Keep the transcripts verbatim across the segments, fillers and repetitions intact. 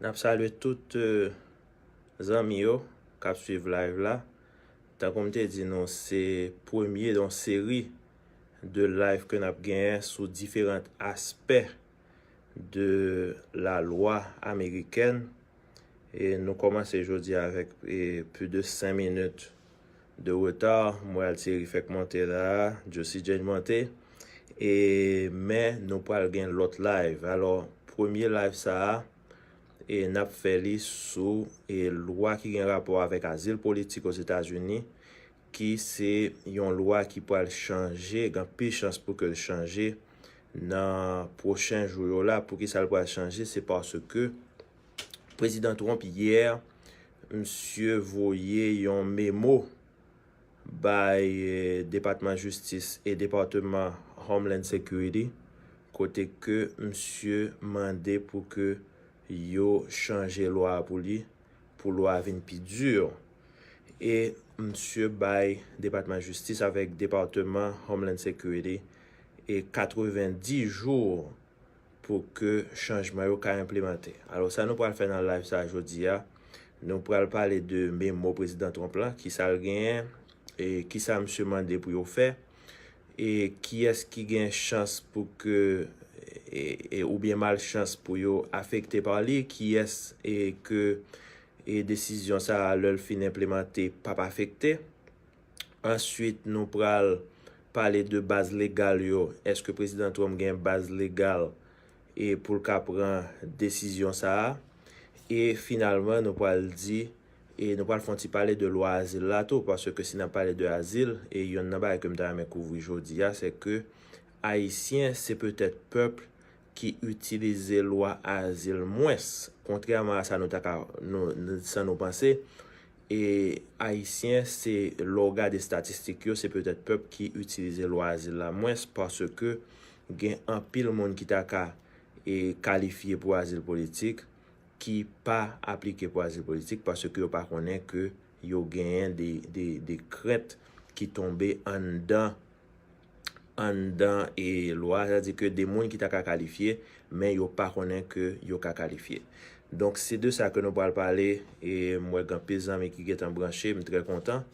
N ap salye tout, eh, zanmi yo k ap swiv live la. Tankou m te di nou, se premye yon seri de live ke n ap genyen sou diferan aspè de la lwa amerikèn. E nou kòmanse jodi avèk, eh, plis de senk minit de reta. Mwen, Altieri fèk monte la, Josie Jane monte. E, men nou pral gen lòt live. Alò, premye live sa a, e n ap fè li sou, e lwa ki gen rapò avèk azil politik Ozetazini, ki se yon lwa ki pral chanje, gen anpil chans pou ke l chanje nan pwochen jou yo la. Poukisa l pral chanje? Se paske Prezidan Trump, yè, misye voye yon memo bay, eh, Depatman Jistis e Depatman Homeland Security, kote ke misye mande pou ke yo chanje lwa a pou li, pou lwa a vin pi di. E misye bay Depatman Jistis avèk Depatman Homeland Security e katrevenndis jou pou ke chanjman yo ka enplimante. Alò, sa nou pral fè nan live sa a jodi a, nou pral pale de memo Prezidan Trump la, kisa l genyen, e kisa misye mande pou yo fè, e kiyès ki gen chans pou ke, e, e, oubyen malchans pou yo afekte pa li, kiyès, e, ke, e, desizyon sa a, lè l fin enplimante, p ap afekte. Answit, nou pral pale de baz legal yo. Èske Prezidan Trump gen baz legal, e, pou l ka pran desizyon sa a? E finalman, nou pral di, e nou pral fè yon ti pale de lwa azil la tou, paske si n ap pale de azil, e youn nan bagay ke m ta renmen kouvri jodi a, se ke Ayisyen se petèt pèp ki itilize lwa azil mwens, kontrèman a sa nou ta ka, nou, nou, sa nou panse. E Ayisyen, se, lè w gade estatistik yo, se petèt pèp ki itilize lwa azil la mwens, paske gen anpil moun ki ta ka, e, kalifye pou azil politik, ki pa aplike pou azil politik, paske yo pa konnen ke yo genyen de, de, de krent ki tonbe anndan, anndan, e, lwa, sètadi ke de moun ki ta ka kalifye, men yo pa konnen ke yo ka kalifye. Donk, se de sa ke nou pral pale, e m wè gen anpil zanmi ki gentan branche, m trè kontan.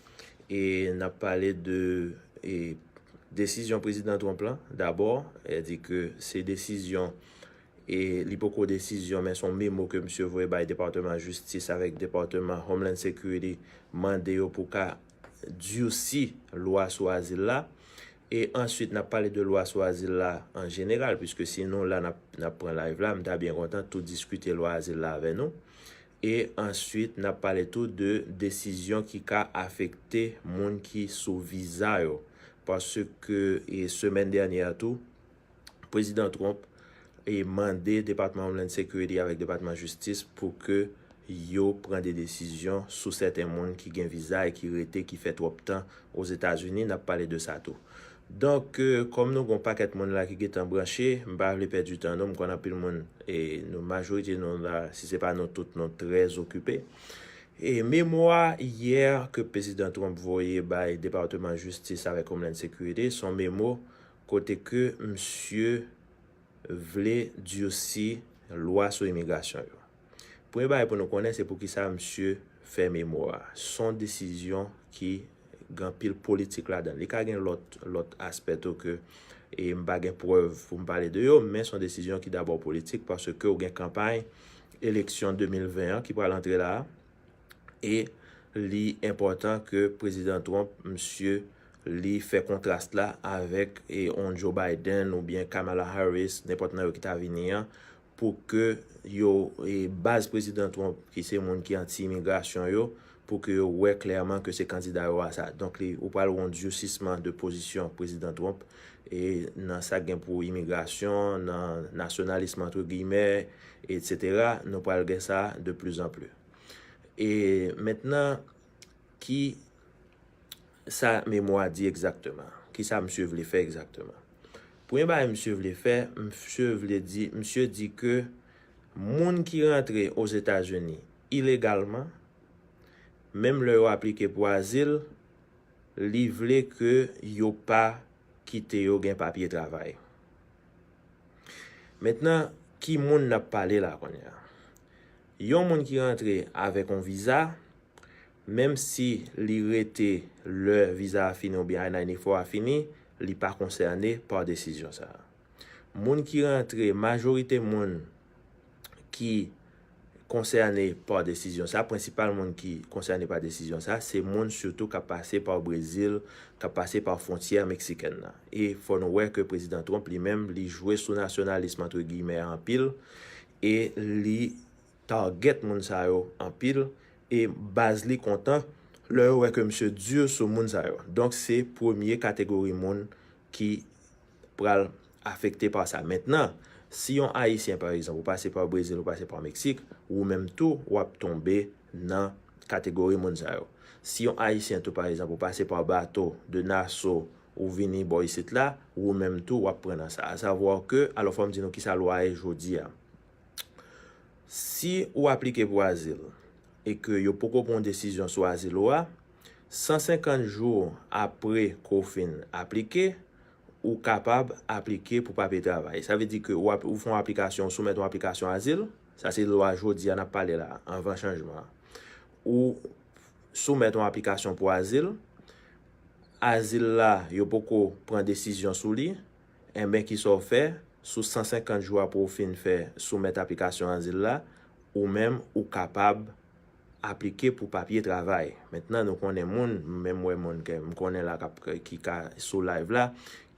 E n ap pale de, e, desizyon Prezidan Trump lan, dabò, sètadi ke se desizyon, e li poko desizyon, men se yon memo ke misye voye bay Depatman Jistis avèk Depatman Homeland Security, mande yo pou ka dursi lwa sou azil la. E answit, n ap pale de lwa sou azil la an jeneral, piske si nou la, n ap, n ap pran live la, m ta byen kontan tou diskite lwa azil la avè nou. E answit, n ap pale tou de desizyon ki ka afekte moun ki sou viza yo. Paske, e, semèn dènyè a tou, Prezidan Trump, e, mande Depatman Homeland Security avèk Depatman Jistis pou ke yo pran de desizyon sou sèten moun ki gen viza e ki rete, ki fè twòp tan Ozetazini. N ap pale de sa tou. Donk, e, kòm nou gen yon pakèt moun la ki gentan branche, m pa vle pèdi tan nou, m konn anpil moun, e nou, majorite nou la, si se pa nou tout, nou trè okipe. E memo a yè ke Prezidan Trump voye bay Depatman Jistis avèk Homeland Security, se yon memo kote ke misye vle dursi lwa sou imigrasyon yo. Premye bagay pou nou konnen, se poukisa misye fè memo a. Se yon desizyon ki gen anpil politik ladan l. Li ka gen lòt, lòt aspè tou ke, e m pa gen prèv pou m pale de yo, men se yon desizyon ki dabò politik, paske w gen kanpay eleksyon de mil ven an ki pral antre la a. E li enpòtan ke Prezidan Trump, misye, li fè kontras la avèk, e, yon Joe Biden oubyen Kamala Harris, nenpòt nan yo ki ta vini an, pou ke yo, e, baz Prezidan Trump, ki se moun ki anti-imigrasyon yo, pou ke yo wè klèman ke se kandida yo a sa. Donk, li, ou pral wè yon durcissement de pozisyon Prezidan Trump, e, nan sa k gen pou imigrasyon, nan nasyonalis, entre guillemets, et cetera. Nou pral gen sa de plus en plus. E mentnan, ki sa memo a di egzakteman? Ki sa misye vle fè egzakteman? Premye bagay misye vle fè, misye vle di, misye di ke moun ki rantre Ozetazini ilegalman, menm lè yo aplike pou azil, li vle ke yo pa kite yo gen papye travay. Mentnan, ki moun n ap pale la kounye a? Yon moun ki rantre avèk yon viza, menm si li rete lè viza a fini oubyen I ninety-four a fini, li pa konsène pa desizyon sa a. Moun ki rantre, majorite moun ki konsène pa desizyon sa, prensipal moun ki konsène pa desizyon sa, se moun sitou k ap pase pa Brezil, k ap pase pa fwontyè meksikèn nan. E fò nou wè ke prezidan Trump li menm, li jwe sou nasyonalis, antre giyimè, anpil, e li target moun sa yo anpil, e baz li kontan lè yo wè ke misye di sou moun sa yo. Donk, se premye kategori moun ki pral afekte pa sa. Mentnan, si yon Ayisyen, pa egzanp, ou pase pa Brezil, ou pase pa Meksik, ou menm tou, w ap tonbe nan kategori moun sa yo. Si yon Ayisyen tou, pa egzanp, ou pase pa bato de Nassau, ou vini bò isit la, ou menm tou, w ap pran nan sa. Asavwa ke, alò, fò m di nou kisa lwa ye jodi a. Si ou aplike pou azil e ke yo poko pran yon desizyon sou azil ou a, san senkant jou apre ke w fin aplike, ou kapab aplike pou papye travay. Sa vle di ke ou, ap, ou fè yon aplikasyon, ou soumèt yon aplikasyon azil, sa se lwa jodi a n ap pale la, anvan chanjman an. Ou soumèt yon aplikasyon pou azil, azil la, yo poko pran desizyon sou li, enben, kisa w fè? Sou san senkant jou apre w fin fè soumèt aplikasyon azil la, ou menm, ou kapab aplike pou papye travay. Mentnan, nou konnen moun, menm wè moun ke m konnen la k ap, ki ka sou live la,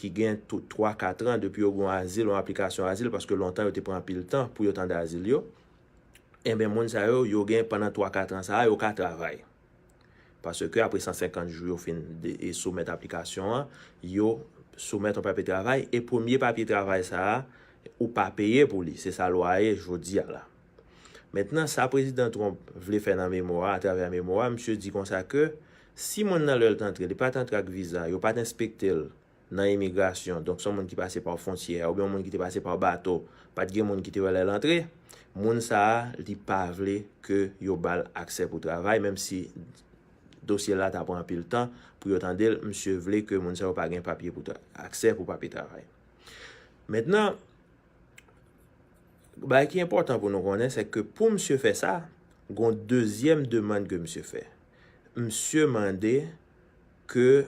ki gen tout twa, kat an depi yo gen yon azil, yon aplikasyon azil, paske lontan yo te pran anpil tan pou yo tande azil yo. Enben, moun sa yo, yo gen pandan twa, kat an sa a, yo ka travay. Paske apre san senkant jou yo fin de, e soumèt aplikasyon an, yo soumèt yon papye travay, e premye papye travay sa a, ou pa peye pou li. Se sa lwa a ye jodi a la. Mentnan, sa prezidan Trump vle fè nan memwa a, atravè memwa a, misye di konsa ke si moun nan lè l t antre, li pa t antre ak viza, yo pa t enspekte l nan imigrasyon, donk se yon moun ki pase pa fwontyè, oubyen yon moun ki te pase pa bato, pa t gen moun ki te wè lè l antre, moun sa a, li pa vle ke yo ba l aksè pou travay, menm si dosye la ta pran anpil tan pou yo tande l, misye vle ke moun sa yo pa gen papye pou tra-, aksè pou papye travay. Mentnan, bagay ki enpòtan pou nou konnen, se ke pou misye fè sa, gon dezyèm demann ke misye fè. Misye mande ke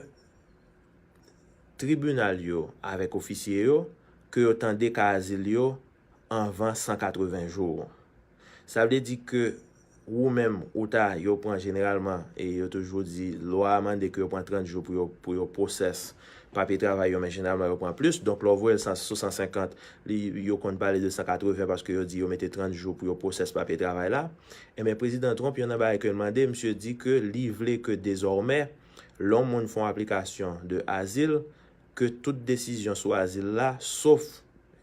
tribinal yo avèk ofisye yo, ke yo tande ka azil yo anvan san katreven jou. Sa vle di ke ou menm, ou ta, yo pran jeneralman, e yo toujou di, lwa a mande ke yo pran trant jou pou yo, pou yo pwosès papye travay yo, men jeneralman yo pran plis. Donk, lè w voye l san, sou san senkant, li, yo konn pale de san katreven paske yo di yo mete trant jou pou yo pwosès papye travay la. Enben, prezidan Trump, youn nan bagay ke l mande, misye di ke li vle ke dezòmè, lè yon moun fè yon aplikasyon de azil, ke tout desizyon sou azil la, sof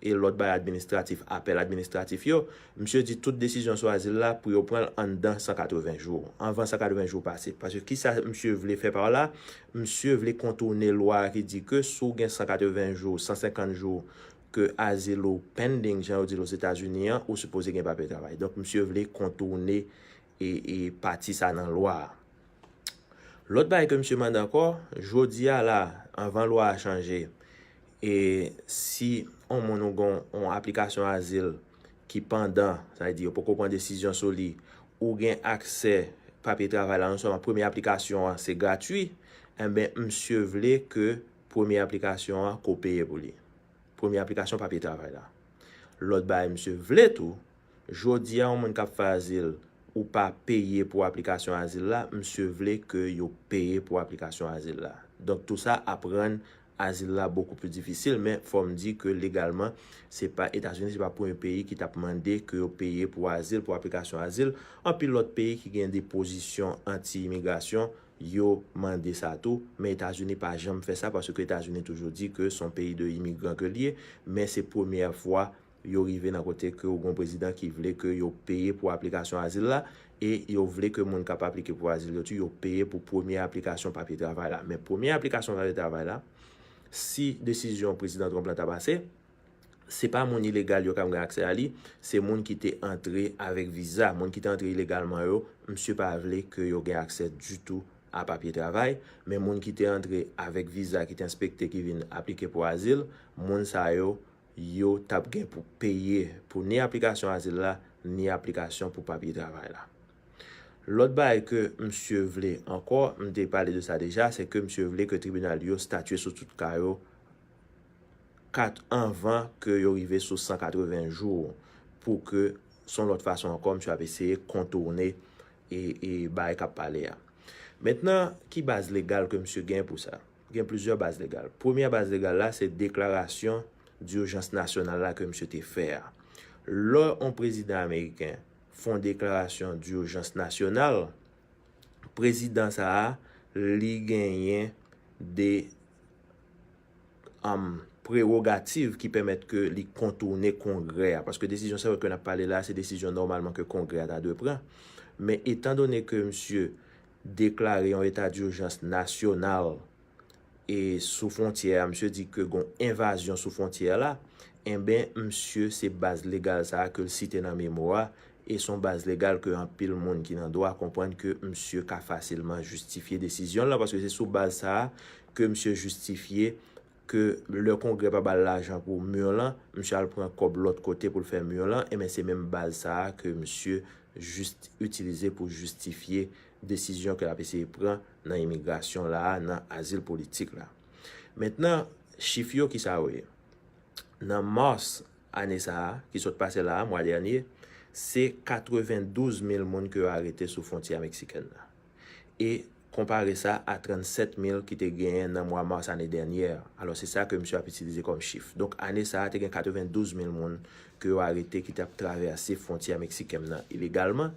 e lòt bagay administratif, apèl administratif yo, misye di tout desizyon sou azil la pou yo pran l anndan san katreven jou, anvan san katreven jou pase. Paske kisa misye vle fè pa la? Misye vle kontoune lwa a ki di ke si w gen san katreven jou, san senkant jou ke azil ou pending, jan yo di l Ozetazini an, ou sipoze gen papye travay. Donk, misye vle kontoune e, e pati sa nan lwa a. Lòt bagay ke misye mande ankò, jodi a la, anvan lwa a chanje, e si yon moun ou gen yon aplikasyon azil ki pandan, sa vle di yo poko pran desizyon sou li, ou gen aksè papye travay la, non sèlman premye aplikasyon an se gratui, enben, misye vle ke premye aplikasyon an ke w peye pou li. Premye aplikasyon papye travay la. Lòt bagay misye vle tou, jodi a, yon moun k ap fè azil, ou pa peye pou aplikasyon azil la, misye vle ke yo peye pou aplikasyon azil la. Donk, tou sa ap rann azil la bokou pli difisil, men fò m di ke legalman, se pa Etazini, se pa premye peyi ki t ap mande ke yo peye pou azil, pou aplikasyon azil. Anpil lòt peyi ki gen de pozisyon anti-imigrasyon, yo mande sa tou, men Etazini pa janm fè sa, paske Etazini toujou di ke se yon peyi de imigran ke l ye, men se premyè fwa yo rive nan kote ke w gen yon prezidan ki vle ke yo peye pou aplikasyon azil la, e yo vle ke moun k ap aplike pou azil yo tou, yo peye pou premye aplikasyon papye travay la. Men premye aplikasyon papye travay la, si desizyon prezidan Trump la ta pase, se pa moun ilegal yo k ap gen aksè a li, se moun ki te antre avèk viza. Moun ki te antre ilegalman yo, misye pa vle ke yo gen aksè ditou a papye travay, men moun ki te antre avèk viza, ki te enspekte, ki vin aplike pou azil, moun sa yo, yo t ap gen pou peye pou ni aplikasyon azil la, ni aplikasyon pou papye travay la. Lòt bagay ke misye vle ankò, m te pale de sa deja, se ke misye vle ke tribinal yo statye sou tout ka yo kat anvan ke yo rive sou san katreven jou, pou ke se yon lòt fason ankò misye ap eseye kontourne e, e bagay k ap pale a. Mentnan, ki baz legal ke misye gen pou sa? Gen plizyè baz legal. Premyè baz legal la, se deklarasyon dijans nasyonal la ke misye te fè a. Lè yon prezidan ameriken fè yon deklarasyon dijans nasyonal, prezidan sa a, li genyen de um, prewogativ ki pèmèt ke li kontourne Kongrè a. Paske desizyon sa yo ke n ap pale la, se desizyon nòmalman ke Kongrè a ta dwe pran. Men etan done ke misye deklare yon eta dijans nasyonal e sou fwontyè a, misye di ke gon envazyon sou fwontyè la, enben, misye se baz legal sa a ke l site nan memo a, e se yon baz legal ke anpil moun ki nan dwa konprann ke misye ka fasilman jistifye desizyon l lan, paske se sou baz sa a ke misye jistifye ke lè Kongrè pa ba l lajan pou mi lan, misye al pran kòb lòt kote pou l fè mi lan, enben se menm baz sa a ke misye jis itilize pou jistifye desizyon ke l ap eseye pran nan imigrasyon la a, nan azil politik la. Mentnan, chif yo, kisa yo ye? Nan mas ane sa a, ki sot pase la a, mwa dènye, se katrevendouz mil moun ke yo arete sou fwontyè meksikèn nan. E konpare sa a trannsèt mil ki te genyen nan mwa mas ane dènye a. Alò, se sa ke misye ap itilize kòm chif. Donk, ane sa a, te gen katrevendouz mil moun ke yo arete ki t ap travèse fwontyè meksikèn nan ilegalman.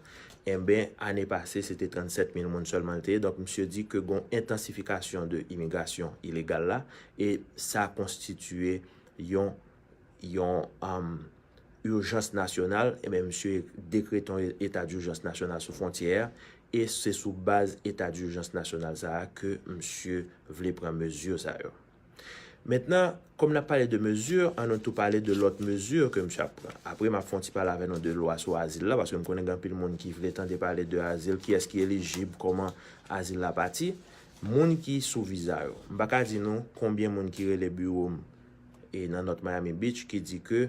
Enben, ane pase, se te trannsèt mil moun sèlman l te ye. Donk, misye di ke gon entansifikasyon de imigrasyon ilegal la, e sa konstitye yon, yon, um, ijans nasyonal, enben, misye dekrete yon eta dijans nasyonal sou fwontyè a, e se sou baz eta dijans nasyonal sa a ke misye vle pran mezi sa yo. Mentnan, kòm n ap pale de mezi, ann nou tou pale de lòt mezi ke misye ap pran. Apre, m ap fè yon ti pale avè nou de lwa sou azil la, paske m konnen gen anpil moun ki vle tande pale de azil, kiyès ki elijib, kòman azil la pati. Moun ki sou viza yo. M pa ka di nou konbyen moun ki rele biwo m e nan North Miami Beach ki di ke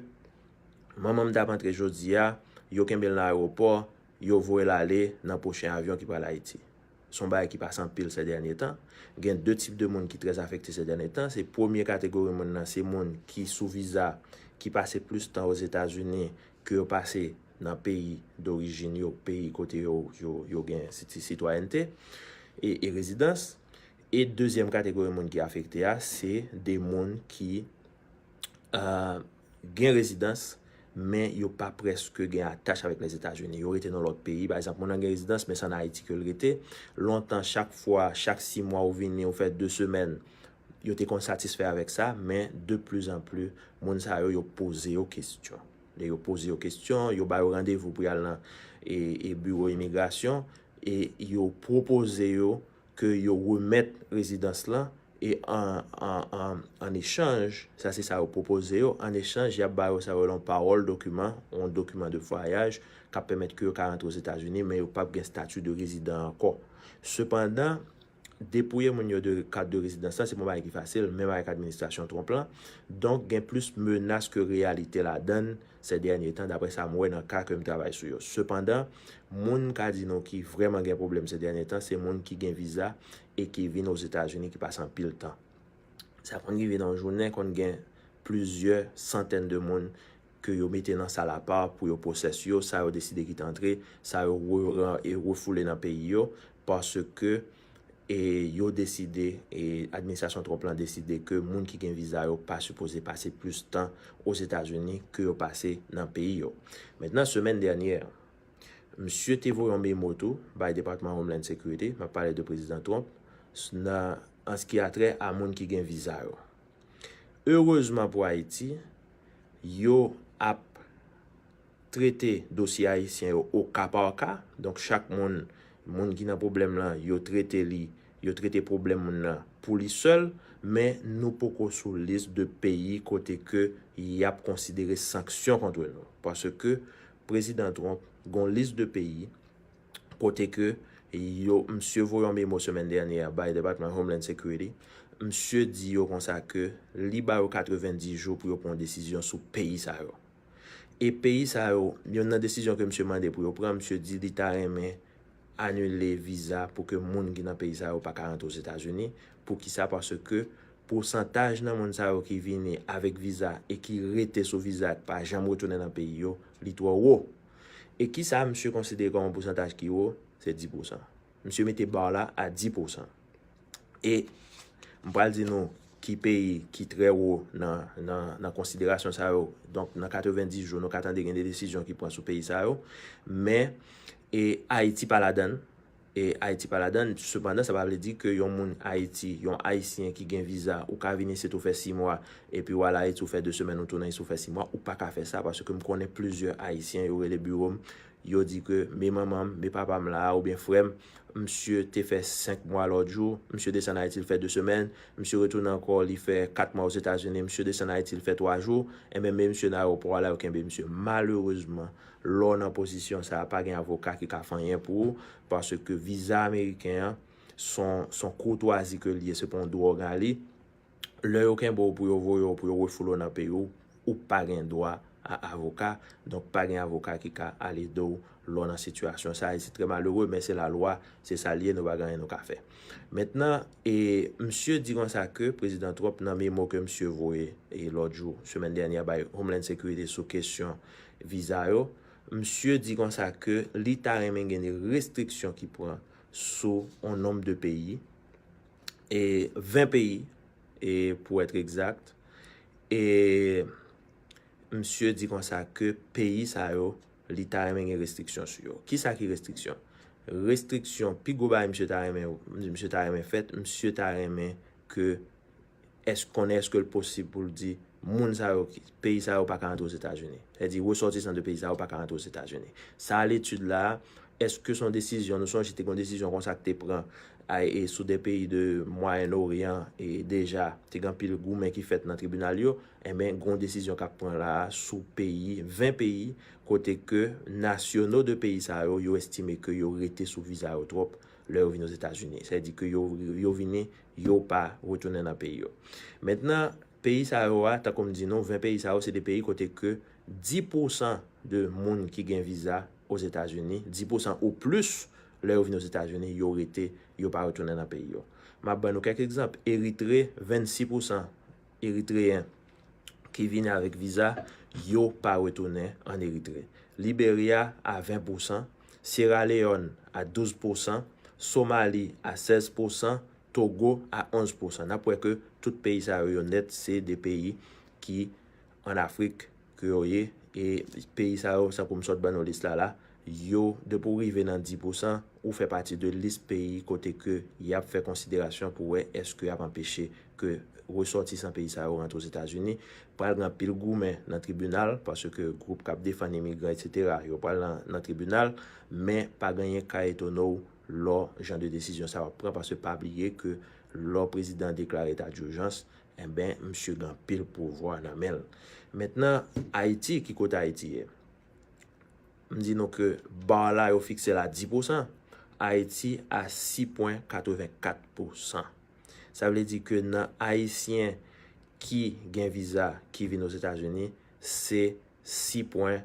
manman m t ap antre jodi a, yo kenbe l nan ayewopò, yo voye l ale nan pwochen avyon ki pral Ayiti. Se yon bagay ki pase anpil sè dènye tan. Gen de tip de moun ki trè afekte sè dènye tan. Se premye kategori moun nan, se moun ki sou viza, ki pase plis tan Ozetazini ke yo pase nan peyi dorijin yo, peyi kote yo, yo, yo gen siti-, sitwayènte e, e rezidans. E dezyèm kategori moun ki afekte a, se de moun ki, euh, gen rezidans, men yo pa prèske gen atach avèk Lèzetazini. Yo rete nan lòt peyi. Pa egzanp, moun nan gen rezidans, men se ann Ayiti ke l rete. Lontan, chak fwa, chak sis mwa ou vini, ou fè de semèn, yo te konn satisfè avèk sa, men de plus en plus, moun sa yo, yo poze yo kesyon. Lè yo poze yo kesyon, yo ba yo randevou pou y al nan, e, e biwo imigrasyon, e yo pwopoze yo ke yo remèt rezidans lan, e an, an, an, an echanj, sa se sa yo pwopoze yo, an echanj, y ap ba yo sa yo rele yon pawòl dokiman, yon dokiman de vwayaj, k ap pèmèt ke yo ka rantre Ozetazini, men yo p ap gen stati de rezidan ankò. Sepandan, depouye moun yo de kat de rezidans lan, se pa yon bagay ki fasil, menm avèk administrasyon Trump lan. Donk, gen plis menas ke reyalite ladan l sè dènye tan, daprè sa m wè nan ka ke m travay sou yo. Sepandan, moun m ka di nou ki vrèman gen pwoblèm sè dènye tan, se moun ki gen viza e ki vin Ozetazini ki pase anpil tan. Sa konn rive nan yon jounen, konn gen plizyè santèn de moun ke yo mete nan sal apa pou yo pwosès yo, sa yo deside kite antre, sa yo re-, e refoule nan peyi yo, paske, e yo deside, e administrasyon Trump lan deside ke moun ki gen viza yo pa sipoze pase plis tan Ozetazini ke yo pase nan peyi yo. Mentnan, semèn dènyè, misye te voye yon memo tou bay Depatman Homeland Security, m ap pale de Prezidan Trump, s-, nan, an ce qui a trait à moun ki gen viza yo. Erezman pou Ayiti, yo ap trete dosye ayisyen yo o ka pa ka. Donk, chak moun, moun ki nan pwoblèm lan, yo trete li, yo trete pwoblèm moun nan pou li sèl, men nou poko sou lis de peyi kote ke y ap konsidere sanksyon kont nou. Paske Prezidan Trump gon lis de peyi kote ke yo, misye voye yon memo semèn dènyè a bay Depatman Homeland Security, misye di yo konsa ke li ba yo katrevenndis jou pou yo pran yon desizyon sou peyi sa yo. E peyi sa yo, yonn nan desizyon ke misye mande pou yo pran, misye di li ta renmen anile viza pou ke moun ki nan peyi sa yo pa ka rantre Ozetazini. Poukisa? Paske pousantaj nan moun sa yo ki vini avèk viza e ki rete sou viza, ki pa janm retounen nan peyi yo, li twò wo. E kisa misye konsidere kòm yon pousantaj ki wo? Se dis pousan. Misye mete ba la a dis pousan. E m pral di nou ki peyi ki trè wo nan, nan, nan konsiderasyon sa yo. Donk, nan katrevenndis jou, nou ka tande gen de desizyon ki pran sou peyi sa yo. Men, e Ayiti pa ladan l. E Ayiti pa ladan l. Sepandan, sa pa vle di ke yon moun Ayiti, yon Ayisyen ki gen viza, ou ka vin isit ou fè sis mwa, epi w al Ayiti ou fè de semèn, ou tounen isit ou fè sis mwa, ou pa ka fè sa, paske m konnen plizyè Ayisyen, yo rele biwo m, yo di ke men manman m, men papa m la a, oubyen frè m, misye te fè senk mwa lòt jou, misye desann Ayiti, l fè de semèn, misye retounen ankò, li fè kat mwa Ozetazini, misye desann Ayiti, l fè twa jou, enben, men misye nan ayewopò a la, yo kenbe misye. Malerezman, lè w nan pozisyon sa a, pa gen avoka ki ka fè anyen pou ou, paske viza ameriken an, se yon, se yon koutwazi ke l ye, se pa yon dwòg a li. Lè yo kenbe w pou yo voye w, pou yo refoule w nan peyi w, ou pa gen dwa a avoka. Donk, pa gen avoka ki ka al ede w lè w nan sitiyasyon sa a. E se trè malere, men se lalwa, se sa l ye, nou pa gen anyen nou ka fè. Mentnan, e, misye di konsa ke Prezidan Trump, nan memo ke misye voye, e, lòt jou, semèn dènyè, bay Homeland Security sou kesyon viza yo, misye di konsa ke li ta renmen gen de restriksyon ki pran sou yon nonb de peyi, e, ven peyi, e, pou èt egzak. E misye di konsa ke peyi sa yo, li ta renmen gen restriksyon sou yo. Kisa ki restriksyon? Restriksyon, pi gwo bagay misye ta renmen, misye ta renmen fèt, misye ta renmen ke, èske, konnen èske l posib pou l di moun sa yo, ki, peyi sa yo pa ka antre Ozetazini. Sètadi, resòtisan de peyi sa yo pa ka antre Ozetazini. Sa, letid la, èske se yon desizyon, nou sonje te gen yon desizyon konsa ki te pran a, e sou de peyi de Mwayen Oryan, e deja, te gen anpil goumen ki fèt nan tribinal yo, enben, gen yon desizyon k ap pran la a sou peyi, ven peyi, kote ke nasyono de peyi sa yo, yo estime ke yo rete sou viza yo twòp lè yo vin Ozetazini. Sètadi ke yo, yo vini, yo pa retounen nan peyi yo. Mentnan, peyi sa yo a, tankou m di nou, ven peyi sa yo, se de peyi kote ke dis pousan de moun ki gen viza Ozetazini, dis pousan ou plis, lè yo vin Ozetazini, yo rete, yo pa retounen nan peyi yo. M ap ban nou kèk egzanp. Eritre, vennsis pousan Eritreyen ki vini avèk viza, yo pa retounen ann Eritre. Liberya a ven pousan, Syera Leyòn a douz pousan, Somali a sèz pousan, Togo a onz pousan. N ap wè ke tout peyi sa yo, yo nèt, se de peyi ki ann Afrik ke yo ye, e peyi sa yo, tankou m sot ban nou lis la la, yo, depi w rive nan dis pousan, ou fè pati de lis peyi kote ke y ap fè konsiderasyon pou wè èske y ap anpeche ke resòtisan peyi sa yo rantre Ozetazini. Pral gen anpil goumen nan tribinal, paske gwoup k ap defann imigran, etsetera, yo pral nan, nan tribinal, men pa gen anyen k ka etone w lò jan de desizyon sa yo ap pran, paske pa bliye ke lò prezidan deklare eta dijans, enben, misye gen anpil pouvwa nan men l. Mentnan, Ayiti, ki kote Ayiti ye? M di nou ke ba la yo fikse l a dis pousan, Ayiti a sis pwen katrevenkat pousan. Sa vle di ke nan Ayisyen ki gen viza ki vin Ozetazini, se sis pwen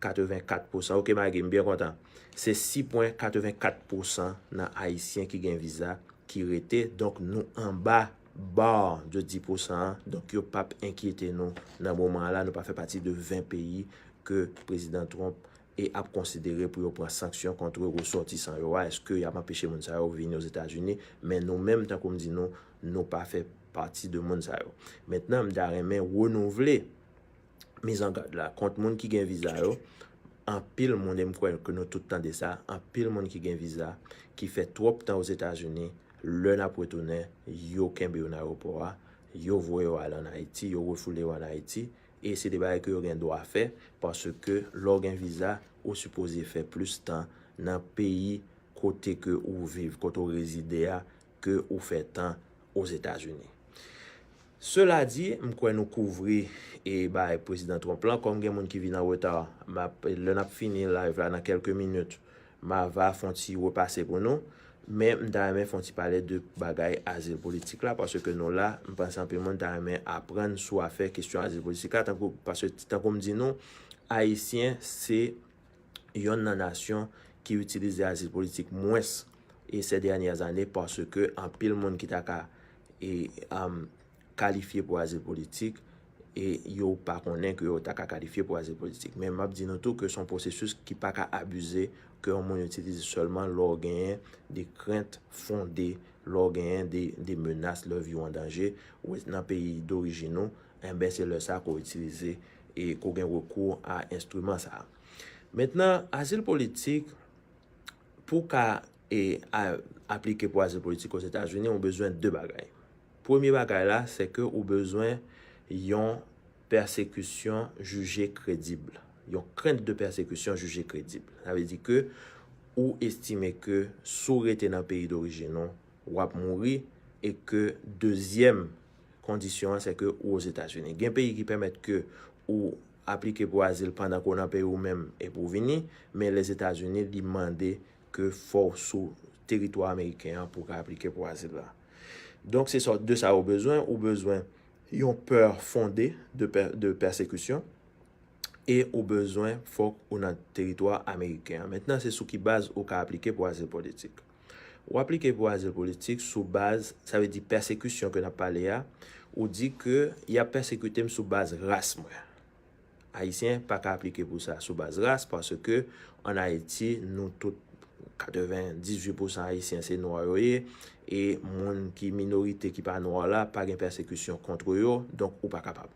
katrevenkat pousan. Oke, Maggie, m byen kontan. Se sis pwen katrevenkat pousan nan Ayisyen ki gen viza ki rete. Donk, nou anba ba de dis pousan an. Donk, yo p ap enkyete nou nan moman an la. Nou pa fè pati de ven peyi ke prezidan Trump e ap konsidere pou yo pran sanksyon kont resòtisan yo a. Èske y ap anpeche moun sa yo vini Ozetazini? Men nou menm, tankou m di nou, nou pa fè pati de moun sa yo. Mentnan, m ta renmen renouvle mizangad la kont moun ki gen viza yo. Anpil moun, e m kwè ke nou tout tande sa, anpil moun ki gen viza, ki fè twòp tan Ozetazini, lè n ap retounen, yo kenbe yo nan ayewopò a, yo voye yo al ann Ayiti, yo refoule yo ann Ayiti, e se de bagay ke yo gen dwa fè, paske lè w gen viza, ou sipoze fè plis tan nan peyi kote ke ou viv, kote w rezide a, ke ou fè tan Ozetazini. Sela di, m kwè nou kouvri e bay prezidan Trump lan. Kòm gen moun ki vin an reta, m ap, lè n ap fini live la nan kèlke minit, m a va fè yon ti repase pou nou. Men m ta renmen fè yon ti pale de bagay azil politik la, paske nou la, m panse anpil moun ta renmen aprann sou afè kesyon azil politik la, tankou, paske tankou m di nou, Ayisyen se yonn nan nasyon ki itilize azil politik mwens e ces dernières années, paske anpil moun ki ta ka e, um, kalifye pou azil politik e yo pa konnen ke yo ta ka kalifye pou azil politik. Men m ap di nou tou ke se yon pwosesis ki pa ka abize, ke yon moun itilize sèlman lè w genyen de krent fonde, lè w genyen de, de menas, lè vi w an danje, ou nan peyi dorijin ou, enben se lè sa ke w itilize e ke w gen rekou a enstriman sa a. Mentnan, azil politik, pou w ka e, a, aplike pou azil politik Ozetazini, ou bezwen de bagay. Premye bagay la, se ke ou bezwen yon pèsekisyon jije kredib. Yon krent de pèsekisyon jije kredib. Sa vle di ke ou estime ke si w rete nan peyi dorijin ou, w ap mouri e ke dezyèm kondisyon an, se ke ou Ozetazini. Gen peyi ki pèmèt ke ou aplike pou azil pandan ke w nan peyi w menm epi w vini, men Lèzetazini, li mande ke fò w sou teritwa ameriken an pou w ka aplike pou azil la. Donk, se sa, de sa ou bezwen, ou bezwen yon pè fonde de pè, de pèsekisyon, e ou bezwen fòk ou nan teritwa ameriken an. Mentnan, se sou ki baz ou ka aplike pou azil politik. Ou aplike pou azil politik sou baz, sa vle di pèsekisyon ke n ap pale a, ou di ke y ap pèsekite m sou baz ras mwen. Ayisyen pa ka aplike pou sa sou baz ras, paske ann Ayiti, nou tout, katrevendizuit pousan Ayisyen se nwa yo ye, e moun ki minorite ki pa nwa la pa gen pèsekisyon kont yo, donk ou pa kapab.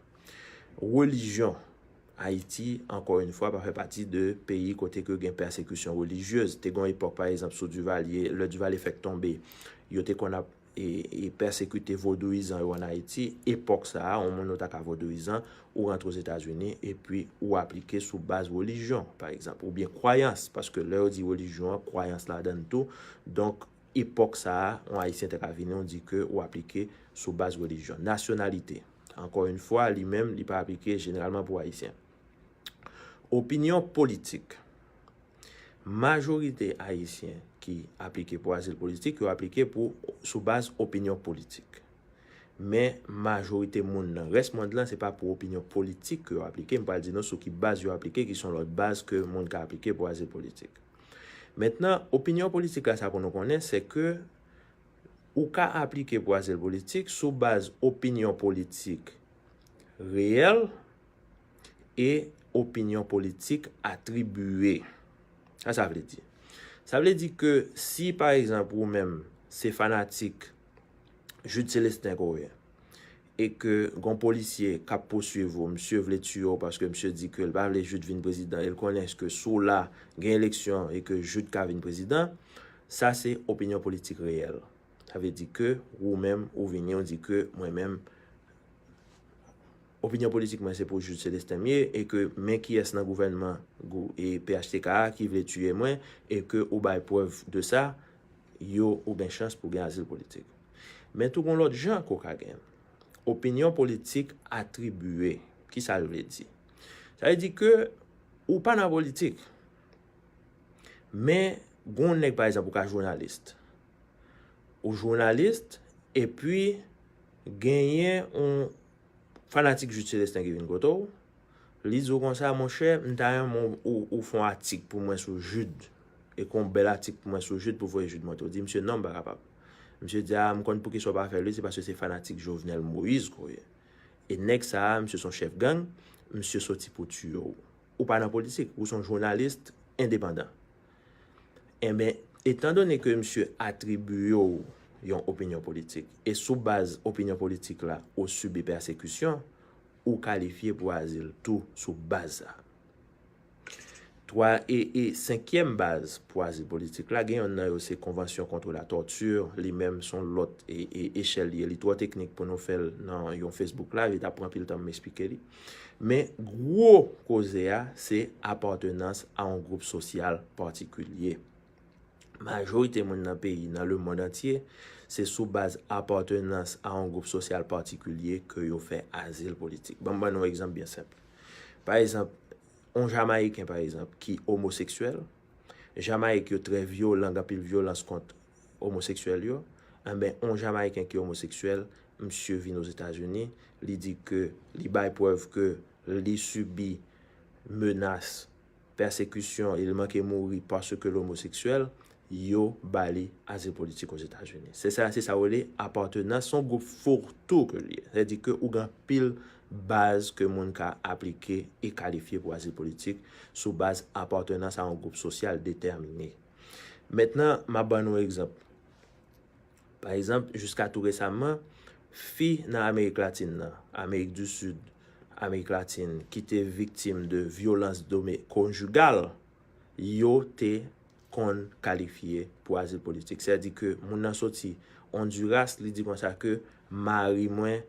Relijyon, Ayiti, ankò yon fwa, pa fè pati de peyi kote ke gen pèsekisyon relijyez. Te gen yon epòk, pa egzanp, sou Duvalier, lè Duvalier fèk tonbe, yo te konn ap e, e pèsekite vodouyizan yo ann Ayiti, epòk sa a, yon moun ou ta ka vodouyizan, ou rantre Ozetazini, epi ou aplike sou baz relijyon, pa egzanp, oubyen kwayans, paske lè yo di relijyon an, kwayans ladan l tou. Donk, epòk sa a, yon Ayisyen te ka vini, ou di ke ou aplike sou baz relijyon. Nasyonalite, ankò yon fwa, li menm, li pa aplike jeneralman pou Ayisyen. Opinyon politik. Majorite Ayisyen ki aplike pou azil politik, yo aplike pou, sou baz opinyon politik. Men majorite moun nan rès mond lan, se pa pou opinyon politik ke yo aplike. M pral di nou sou ki baz yo aplike, ki se yon lòt baz ke moun ka aplike pou azil politik. Mentnan, opinyon politik la, sa pou nou konnen, se ke ou ka aplike pou azil politik sou baz opinyon politik reyèl e opinyon politik atribiye. Sa sa vle di? Sa vle di ke si, pa egzanp, ou menm se fanatik Jude Célestin ke w ye, e ke gon polisye k ap pouswiv ou, misye vle tiye w paske misye di ke l pa vle Jude vin prezidan, e l konnen ke si w la, gen eleksyon e ke Jude ka vin prezidan, sa se opinyon politik reyèl. Sa vle di ke ou menm, ou vini, ou di ke mwen menm, opinyon politik mwen se pou Jude Célestin m ye, e ke men kiyès nan gouvènman gou-, e P H T K a ki vle tiye mwen, e ke ou bay prèv de sa, yo, ou gen chans pou gen azil politik. Men tou gon lòt jan ke w ka gen. Opinyon politik atribiye. Kisa l vle di? Sa vle di ke ou pa nan politik. Men, gon nèg, pa egzanp, ou ka jounalis. Ou jounalis, epi genyen yon fanatik Jude Célestin ki vin kote w. Li di w konsa, monchè, m ta renmen w, ou, ou fè yon atik pou mwen sou Jude. E ke yon bèl atik pou mwen sou Jude pou voye Jude monte. Ou di, misye, non, m pa kapab. Misye di, a, m konn poukisa w pa fè l, se paske se fanatik Jovenel Moïse ke w ye. E nèg sa a, misye se yon chèf gang, misye soti pou tiye w. Ou pa nan politik, ou se yon jounalis endepandan. Enben, etandone ke misye atribiye w yon opinyon politik, e sou baz opinyon politik la, ou sibi pèsekisyon, ou kalifye pou azil tou sou baz sa. Twa, e, e senkyèm baz pou azil politik la, gen yonn nan yo se Konvansyon contre la torture, li menm se yon lòt e, e, echèl li ye, li twò teknik pou nou fè l nan yon Facebook Live, li t ap pran anpil tan pou m eksplike li. Men gwo koze a, se apatènans a yon gwoup sosyal patikilye. Majorite moun nan peyi, nan lemonn antye, se sou baz apatènans a yon gwoup sosyal patikilye ke yo fè azil politik. Ban m ban nou yon egzanp byen senp. Pa egzanp, yon Jamayiken, pa egzanp, ki omoseksyèl, Jamayik yo trè vyolan, gen anpil vyolans kont omoseksyèl yo. Enben, yon Jamayiken ki omoseksyèl, misye vin Ozetazini, li di ke li bay prèv ke li sibi menas, pèsekisyon, e l manke mouri paske l omoseksyèl, yo ba li azil politik Ozetazini. Se sa, se sa yo rele apatènans, se yon gwoup fourre-tout ke l ye. Sètadi ke ou gen anpil baz ke moun ka aplike e kalifye pou azil politik sou baz apatènans a yon gwoup sosyal detèmine. Mentnan, m ap ban nou egzanp. Pa egzanp, jiska tou resaman, fi nan Amerik Latin nan, Amerik di Sid, Amerik Latin, ki te viktim de vyolans dome-, konjigal, yo te konn kalifye pou azil politik. Sètadi ke moun nan soti Honduras, li di konsa ke mari mwen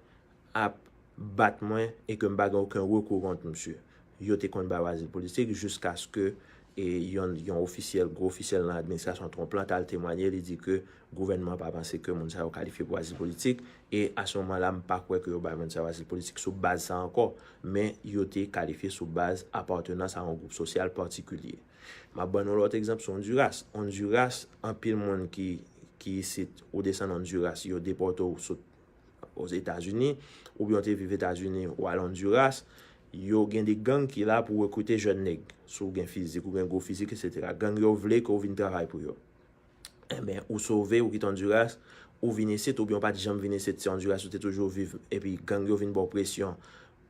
ap bat mwen e ke m pa gen okenn rekou kont misye. Yo te konn ba yo azil politik jiskaske e yon, yon ofisyèl, gwo ofisyèl nan administrasyon Trump lan t al temwanye, li di ke gouvènman an pa panse ke moun sa yo kalifye pou azil politik, e a se moman la, m pa kwè ke yo bay moun sa yo azil politik sou baz sa ankò, men yo te kalifye sou baz apatènans a yon gwoup sosyal patikilye. M ap ban nou lòt egzanp sou Honduras. Honduras, anpil moun ki, ki isit, ou desann Honduras, yo depòte w sot Ozetazini, oubyen w te viv Etazini, ou al Honduras, yo gen de gang ki la pou rekrite jèn nèg. Si w gen fizik, ou gen gwo fizik, etsetera. Gang yo vle ke w vin travay pou yo. Enben, ou sove, ou kite Honduras, ou vin isit, oubyen w pa t janm vin isit, se Honduras ou te toujou viv, epi gang yo vin ba w presyon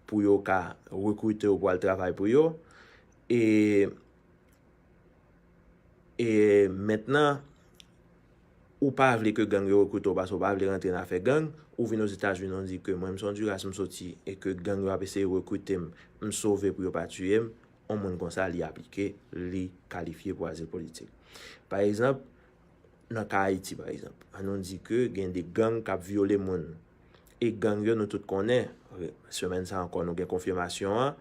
pou yo ka rekrite w pou al travay pou yo. E, e mentnan, ou pa vle ke gang yo rekrite w paske w pa vle rantre nan afè gang, ou vin Ozetazini, ou di ke mwen, m se Honduras, m soti, e ke gang yo ap eseye rekrite m, m sove pou yo pa tiye m, yon moun konsa, li aplike, li kalifye pou azil politik. Pa egzanp, nan ka Ayiti, pa egzanp, ann nou di ke gen de gang k ap vyole moun. E gang yo, nou tout konnen, semèn sa ankò, nou gen konfimasyon an,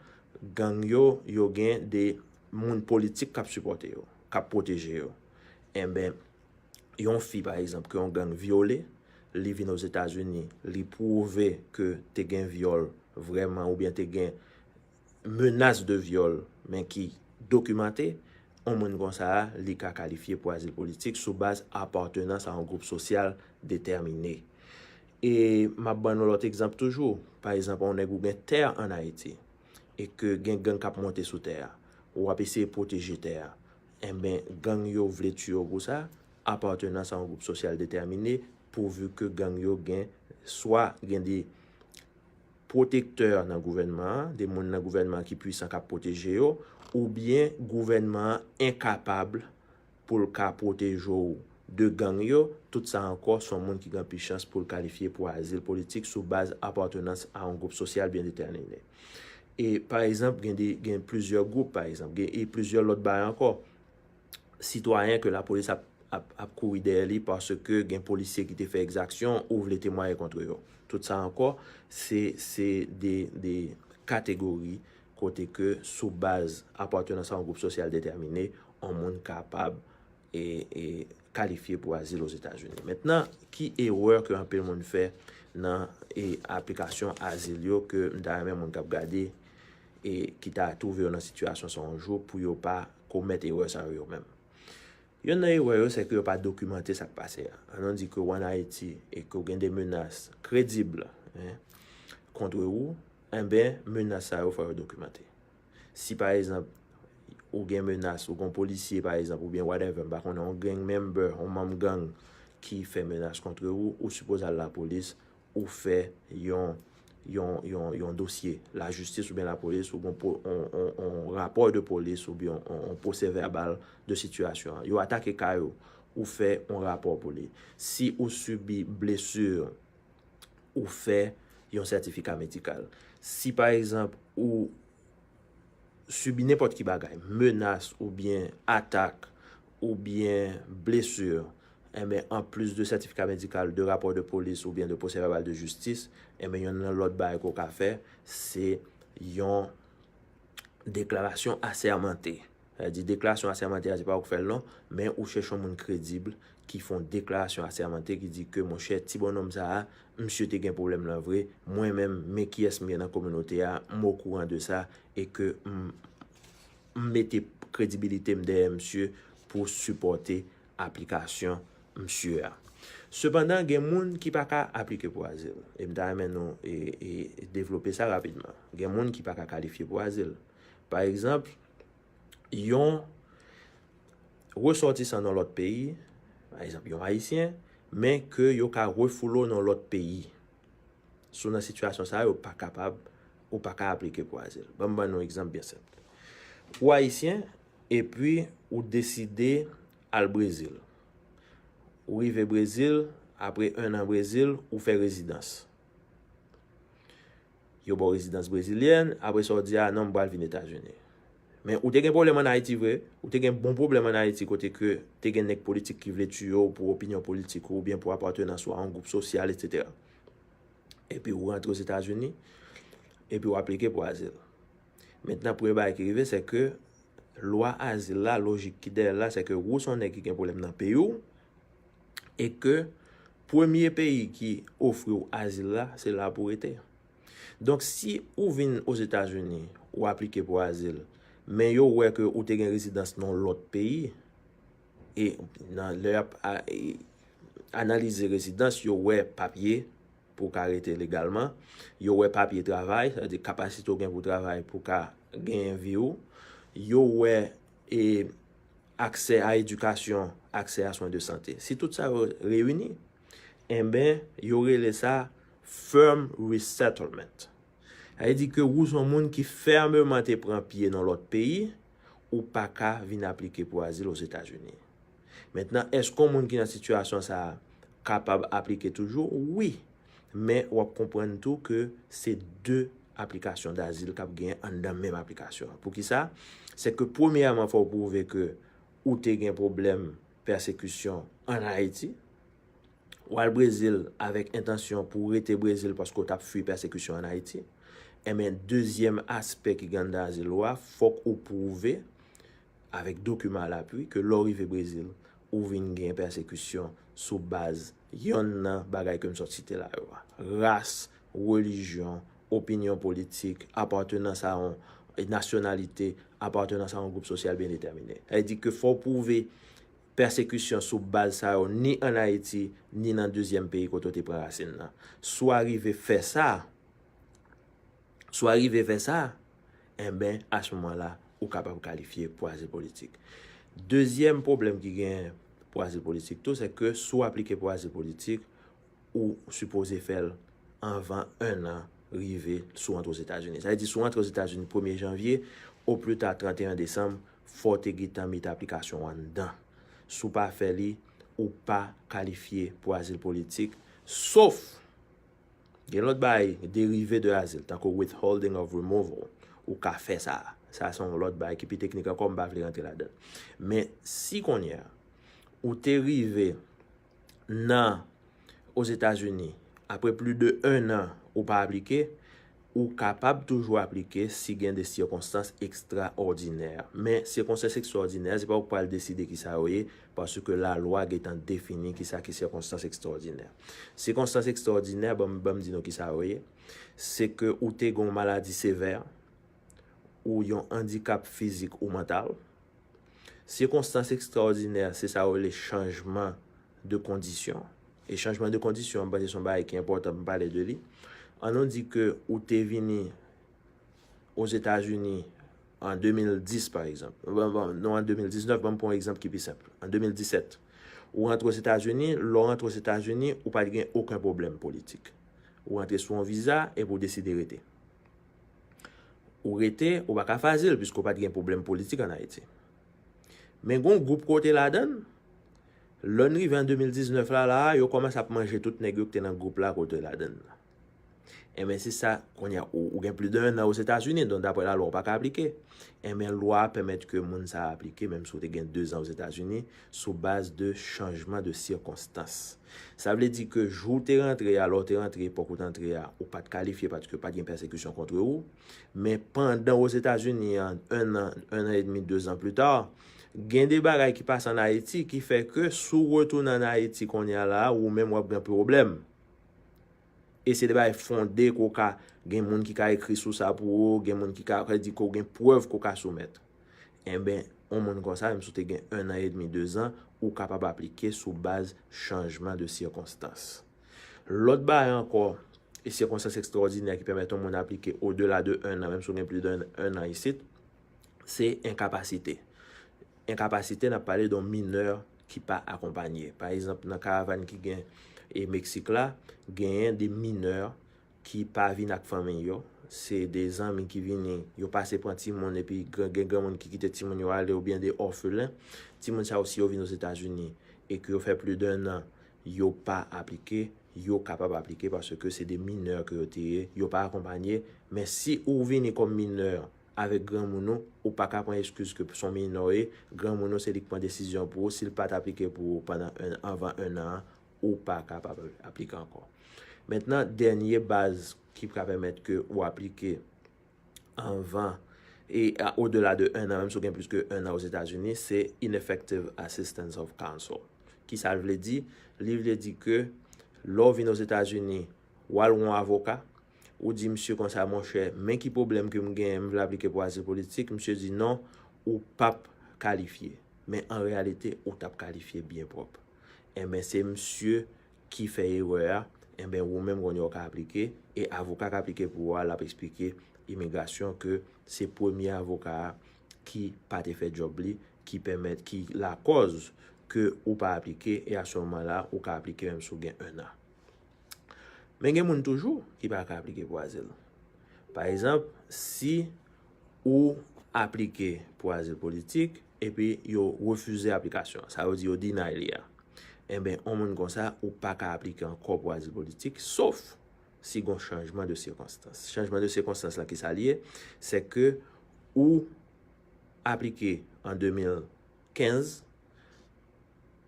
gang yo, yo gen de moun politik k ap sipòte yo, k ap pwoteje yo. Enben, yon fi, pa egzanp, ke yon gang vyole, li vin Ozetazini, li pwouve ke te gen vyòl vrèman, oubyen te gen menas de vyòl, men ki dokimante, yon moun konsa a, li ka kalifye pou azil politik sou baz apatènans a yon gwoup sosyal detèmine. E m ap ban nou lòt egzanp toujou. Pa egzanp, yon nèg ou gen tè ann Ayiti, e ke gen gang k ap monte sou tè a. Ou ap eseye pwoteje tè a. Enben, gang yo vle tiye w pou sa, apatènans a yon gwoup sosyal detèmine, pouvi ke gang yo gen, swa gen de pwotektè nan gouvènman an, de moun nan gouvènman an ki pwisan k ap pwoteje yo, oubyen gouvènman an enkapab pou l ka pwoteje w de gang yo, tout sa ankò se yon moun ki gen pi chans pou l kalifye pou azil politik sou baz apatènans a yon gwoup sosyal byen detèmine. E, pa egzanp, gen de, gen plizyè gwoup, pa egzanp, gen, e plizyè lòt bagay ankò. Sitwayen ke lapolis ap, ap, ap kouri dèyè li paske gen polisye ki te fè egzaksyon ou vle temwaye kont yo. Tout sa ankò, se, se de, de kategori kote ke sou baz apatènans a yon gwoup sosyal detèmine, yon moun kapab e, e kalifye pou azil Ozetazini. Mentnan, ki erè ke anpil moun fè nan e aplikasyon azil yo ke m ta renmen moun k ap gade e ki ta twouve yo nan sitiyasyon sa yon jou pou yo pa komèt erè sa yo yo menm? Yonn nan erè yo, se ke yo pa dokimante sa k pase a. Ann nou di ke w ann Ayiti e ke w gen de menas kredib, en, kont ou, enben, menas sa yo fò yo dokimante. Si, pa egzanp, ou gen menas, ou gen yon polisye, pa egzanp, oubyen whatever, m pa konnen, yon gang member, yon manm gang ki fè menas kont ou, ou sipoze al lapolis, ou fè yon, yon, yon, yon dosye lajistis oubyen lapolis, ou gen po-, yon, yon, yon rapò de polis oubyen yon, yon pwosè vèbal de sitiyasyon an. Yo atake kay ou, ou fè yon rapò pou li. Si ou sibi blesi, ou fè yon sètifika medikal. Si, pa egzanp, ou sibi nenpòt ki bagay, menas oubyen atak oubyen blesi, enben, anplis de sètifika medikal, de rapò de polis oubyen de pwosè vèbal de jistis, enben, yonn nan lòt bagay ke w ka fè, se yon deklarasyon asèmante. Sa vle di, deklarasyon asèmante a, se pa ou k fè l non, men ou chèche yon moun kredib ki fè yon deklarasyon asèmante ki di ke, monchè, ti bonnonm sa a, misye te gen pwoblèm lan vre, mwen menm, men kiyès m ye nan kominote a, m okouran de sa, e ke m, m mete kredibilite m dèyè misye pou sipòte aplikasyon misye a. Sepandan, gen moun ki pa ka aplike pou azil. E m ta renmen nou e, e devlope sa rapidman. Gen moun ki pa ka kalifye pou azil. Pa egzanp, yon resòtisan nan lòt peyi, pa egzanp, yon Ayisyen, men ke yo ka refoule w nan lòt peyi. Si w nan sitiyasyon sa a, yo pa kapab, ou pa ka aplike pou azil. Ban m ban nou yon egzanp byen senp. Ou Ayisyen, epi ou deside al Brezil. Ou rive Brezil, apre en an Brezil, ou fè rezidans. Yo ba w rezidans brezilyèn, apre sa w di, "A non, m pral vin Etazini." Men ou te gen pwoblèm ann Ayiti vre, ou te gen bon pwoblèm ann Ayiti kote ke te gen nèg politik ki vle tiye w pou opinyon politik ou oubyen pou apatnans ou a yon gwoup sosyal, etsetera. Epi ou rantre Ozetazini, epi ou aplike pou azil. Mentnan, premye bagay ki rive, se ke lwa azil la, lojik ki dèyè l la, se ke ou se yon nèg ki gen pwoblèm nan peyi w, e ke premye peyi ki ofri w azil la, se la pou w rete. Donk, si ou vin Ozetazini, ou aplike pou azil, men yo wè ke ou te gen rezidans nan yon lòt peyi, e nan lè y ap a- e analize rezidans, yo wè papye pou w ka rete legalman, yo wè papye travay, sa vle di kapasite w gen pou w travay pou w ka genyen vi w, yo wè e aksè a edikasyon, aksè a swen de sante. Si tout sa yo reyini, enben, yo rele sa firm resettlement. Sa vle di ke ou se yon moun ki fèmeman te pran pye nan lòt peyi, ou pa ka vin aplike pou azil Ozetazini. Mentnan, èske yon moun ki nan sitiyasyon sa a kapab aplike toujou? Wi. Men w ap konprann tou ke se de aplikasyon dazil k ap genyen anndan menm aplikasyon an. Poukisa? Se ke premyèman, fò w pwouve ke ou te gen pwoblèm pèsekisyon ann Ayiti. W al Brezil avèk entansyon pou w rete Brezil paske w t ap fui pèsekisyon ann Ayiti. Enben, dezyèm aspè ki gen anndan azil ou a, fòk ou pwouve avèk dokiman alapui ke lè w rive Brezil, ou vin gen pèsekisyon sou baz yonn nan bagay ke m sot site la yo a. Ras, relijyon, opinyon politik, apatnans a yon nasyonalite, apatnans a yon gwoup sosyal byen detèmine. Sa vle di ke fò w pwouve pèsekisyon sou baz sa yo ni ann Ayiti, ni nan dezyèm peyi kote w te pran rasin nan. Si w arive fè sa, si w arive fè sa, enben, a se moman la, ou kapab kalifye pou azil politik. Dezyèm pwoblèm ki gen pou azil politik tou, se ke si w aplike pou azil politik, ou sipoze fè l anvan en an rive si w antre Ozetazini. Sa vle di, si w antre Ozetazini premye janvye, o pli ta trannteyen desanm, fò w te gentan mete aplikasyon w anndan. Si w pa fè li, ou pa kalifye pou azil politik, sof gen lòt bagay derive de azil, tankou withholding of removal, ou ka fè sa. Sa se yon lòt bagay ki pi teknik ankò, m pa vle rantre ladan l. Men si kounye a, ou te rive nan Ozetazini, apre plis de en an ou pa aplike, ou kapab toujou aplike si gen de sikonstans ekstraòdinè. Men sikonstans ekstraòdinè, se pa ou k pral deside kisa yo ye, paske lalwa gentan defini kisa ki sikonstans ekstraòdinè. Sikonstans ekstraòdinè, ban m, ban m di nou kisa yo ye, se ke ou te gen yon maladi sevè, ou yon andikap fizik ou mantal. Sikonstans ekstraòdinè, se sa yo rele chanjman de kondisyon. E chanjman de kondisyon, m panse se yon bagay ki enpòtan pou m pale de li. An nou di ke ou te vini Ozetazini an de mil dis, pa egzanp. Bon, bon, non, an de mil diznèf, ban m pran yon egzanp ki pi senp. An de mil disèt, ou rantre Ozetazini, lè w rantre Ozetazini, ou pa t gen okenn pwoblèm politik. Ou rantre sou yon viza epi ou deside rete. Ou rete, ou pa ka fè azil, piske ou pa t gen pwoblèm politik ann Ayiti. Men gen yon gwoup ke w te ladan l, lè n rive an de mil diznèf la, la a, yo kòmanse ap manje tout nèg yo ki te nan gwoup la ke w te ladan l la. Enben, se sa, kounye a, ou, ou gen plis de en an Ozetazini, donk, daprè lalwa, ou pa ka aplike. Enben, lwa a pèmèt ke moun sa a aplike, menm si w te gen de zan Ozetazini, sou baz de chanjman de sikonstans. Sa vle di ke jou w te rantre a, lè w te rantre, epòk ou te antre a, ou pa t kalifye paske pa t gen pèsekisyon kont ou. Men pandan Ozetazini an, en an, en an edmi, de zan pli ta, gen de bagay ki pase ann Ayiti ki fè ke si w retounen ann Ayiti kounye a la a, ou menm w ap gen pwoblèm. E se de bagay fonde ke w ka gen moun ki ka ekri sou sa pou ou, gen moun ki ka, ka di ke w gen prèv ke w ka soumèt. Enben, yon moun konsa, menm si w te gen en an edmi, de zan, ou kapab aplike sou baz chanjman de sikonstans. Lòt bagay ankò, e sikonstans ekstraòdinè ki pèmèt yon moun aplike odela de en an, menm si w gen plis de en an isit, se enkapasite. Enkapasite, n ap pale de yon minè ki pa akonpanye. Pa egzanp, nan karavàn ki gen e Meksik la, genyen de minè ki pa vin ak fanmi yo. Se de zanmi ki vini, yo pase pran timoun, epi gen granmoun ki kite timoun yo ale, oubyen de òfelen. Timoun sa yo, si yo vin Ozetazini e ke yo fè plis de ennan, yo pa aplike, yo kapab aplike paske se de minè ke yo te ye, yo pa akonpanye. Men si ou vini kòm minè avèk granmoun ou, ou pa ka pran eskiz ke se yon minè ou ye, granmoun ou se li k pran desizyon pou ou, si l pa t aplike pou ou pandan anvan ennan an, ou pa kapab aplike ankò. Mentnan, dènye baz ki ka pèmèt ke ou aplike anvan e odela de ennan, menm si w gen plis ke ennan Ozetazini, se Ineffective Assistance of Counsel. Kisa l vle di? Li vle di ke lè w vin Ozetazini, w al wè yon avoka, ou di misye konsa, monchè, men ki pwoblèm ke m genyen, m vle aplike pou azil politik. Misye di non, ou p ap kalifye. Men an reyalite, ou t ap kalifye byen pwòp. Enben, se misye ki fè erè a, enben, ou menm kounye a w ka aplike, e avoka k aplike pou ou a, l ap eksplike imigrasyon ke se premye avoka a ki pa te fè djòb li, ki pèmèt, ki lakòz ke ou pa aplike, e a se moman la, ou ka aplike menm si w gen ennan. Men gen moun toujou ki pa ka aplike pou azil. Pa egzanp, si ou aplike pou azil politik, epi yo refize aplikasyon an, sa yo di yo deny li a, enben, yon moun konsa, ou pa ka aplike ankò pou azil politik, sof si gen yon chanjman de sikonstans. Chanjman de sikonstans la, kisa l ye? Se ke ou aplike an de mil kenz,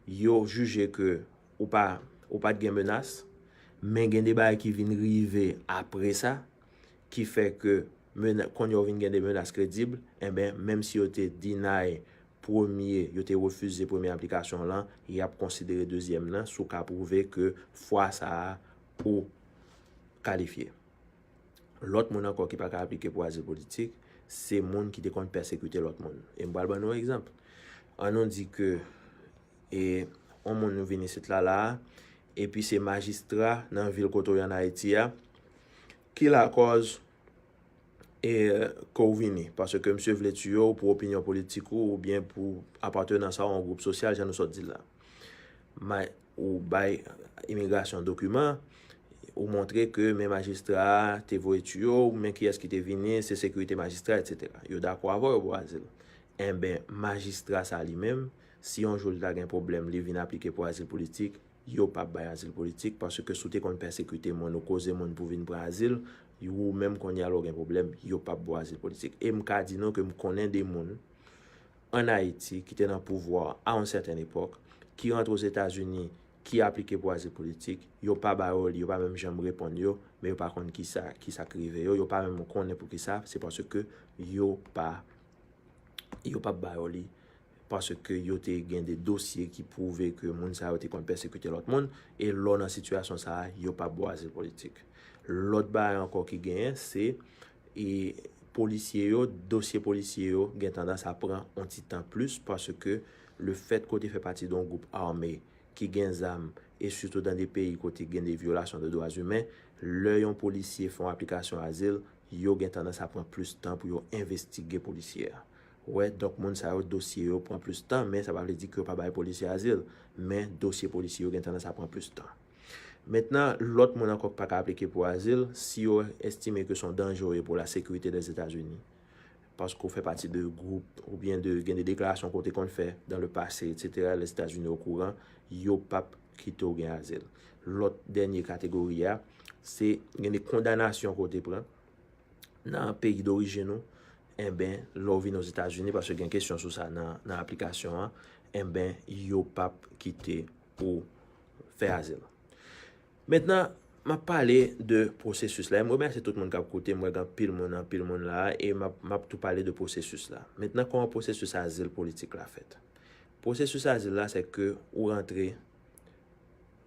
yo jije ke ou pa, ou pa t gen menas, men gen de bagay ki vin rive apre sa, ki fè ke mena-, kounye a w vin gen de menas kredib, enben, menm si yo te deny premye, yo te refize premye aplikasyon w lan, y ap konsidere dezyèm nan, si w ka pwouve ke fwa sa a ou kalifye. Lòt moun ankò ki pa ka aplike pou azil politik, se moun ki te konn pèsekite lòt moun. E m pral ban nou yon egzanp. Ann nou di ke, e, yon moun vin isit la, la a, epi se majistra nan vil kote w ye ann Ayiti a, ki lakòz, e, ke w vini. Paske misye vle tiye w pou opinyon politik ou, oubyen pou apatènans a w a yon gwoup sosyal, jan nou sot di l la. Ma-, ou bay imigrasyon dokiman, ou montre ke men majistra a te voye tiye w, men kiyès ki te vini, se sekirite majistra, etsetera. Yo dakò avè w, yo ba w azil. Enben, majistra sa li menm, si yon jou li ta gen pwoblèm, li vin aplike pou azil politik, yo p ap bay azil politik, paske si w te konn pèsekite moun, ou koze moun pou vin pran azil, ou menm kounye a lè w gen pwoblèm, yo p ap ba w azil politik. E m ka di nou ke m konnen de moun ann Ayiti ki te nan pouvwa a yon sètèn epòk, ki rantre Ozetazini, ki aplike pou azil politik, yo pa ba yo li, yo pa menm janm reponn yo, men yo pa konn kisa, kisa k rive yo, yo pa menm konnen poukisa, se paske yo pa, yo p ap ba yo li, paske yo te gen de dosye ki pwouve ke moun sa yo te konn pèsekite lòt moun, e lè w nan sitiyasyon sa a, yo p ap ba w azil politik. Lòt bagay ankò ki genyen, se, e, polisye yo, dosye polisye yo gen tandans a pran yon ti tan plis, paske lefèt ke w te fè pati de yon gwoup ame ki gen zam, e sitou dan de peyi kote gen de vyolasyon de dwa imen, lè yon polisye fè yon aplikasyon azil, yo gen tandans a pran plis tan pou yo envestige polisye a. Ou wè, donk moun sa yo, dosye yo pran plis tan, men sa pa vle di ke yo pa bay polisye azil, men dosye polisye yo gen tandans a pran plis tan. Mentnan, lòt moun ankò ki pa ka aplike pou azil, si yo estime ke se yon danje w ye pou lasekirite Lèzetazini, paske w fè pati de gwoup oubyen de, gen de deklarasyon ke w te konn fè dans le passé, etsetera, Lèzetazini okouran, yo p ap kite w gen azil. Lòt dènye kategori a, se gen de kondanasyon ke w te pran nan peyi dorijin ou, enben, lè w vin Ozetazini, paske gen kesyon sou sa nan, nan aplikasyon an, enben, yo p ap kite ou fè azil. Mentnan, m ap pale de pwosesis la. E m remèsye tout moun k ap koute m. M wè gen anpil moun, anpil moun la, e m ap, m ap tou pale de pwosesis la. Mentnan, kòman pwosesis azil politik la fèt? Pwosesis azil la, se ke ou rantre,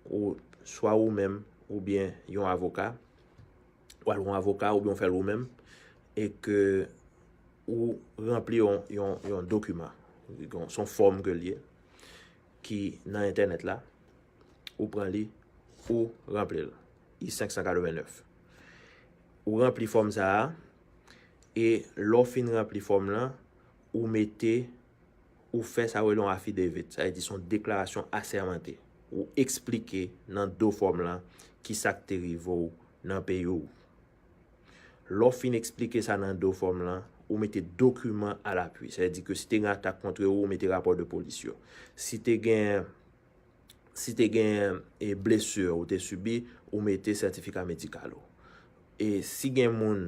ou, swa ou menm, oubyen yon avoka, ou al yon avoka, oubyen ou fè l ou menm, e ke ou ranpli yon, yon, yon dokiman. Yon, se yon fòm ke l ye, ki nan entènèt la, ou pran li, ou ranpli l. I senk san katrevennnèf. Ou ranpli fòm sa a, e lè w fin ranpli fòm lan, ou mete, ou fè sa yo rele yon affidavit, sa vle di se yon deklarasyon asèmante. Ou eksplike nan do fòm lan ki sa k te rive w nan peyi w. Lè w fin eksplike sa nan do fòm lan, ou mete dokiman alapui. Sa vle di ke si te gen atak kont ou, ou mete rapò de polis yo. Si te gen si te gen e, blesi ou te sibi, ou mete sètifika medikal ou. E si gen moun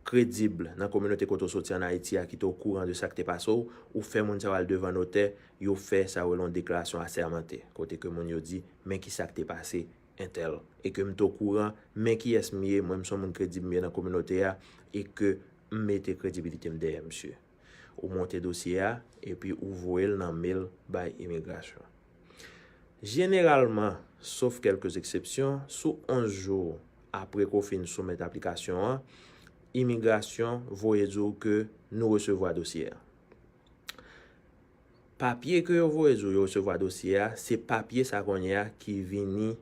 kredib nan kominote kote w soti ann Ayiti a ki te okouran de sa k te pase w, ou fè moun sa yo al devan notè, yo fè sa yo rele yon deklarasyon asèmante, kote ke moun yo di, men ki sa k te pase entèl. E ke m te okouran, men kiyès m ye, mwen m se yon moun kredib m ye nan kominote a, e ke m mete kredibilite m dèyè misye. Ou monte dosye a, epi ou voye l nan mel bay imigrasyon. Jeneralman, sof kèlke eksepsyon, sou onz jou apre ke w fin soumèt aplikasyon an, imigrasyon voye di w ke nou resevwa dosye a. Papye ke yo voye di w yo resevwa dosye a, se papye sa kounye a ki vini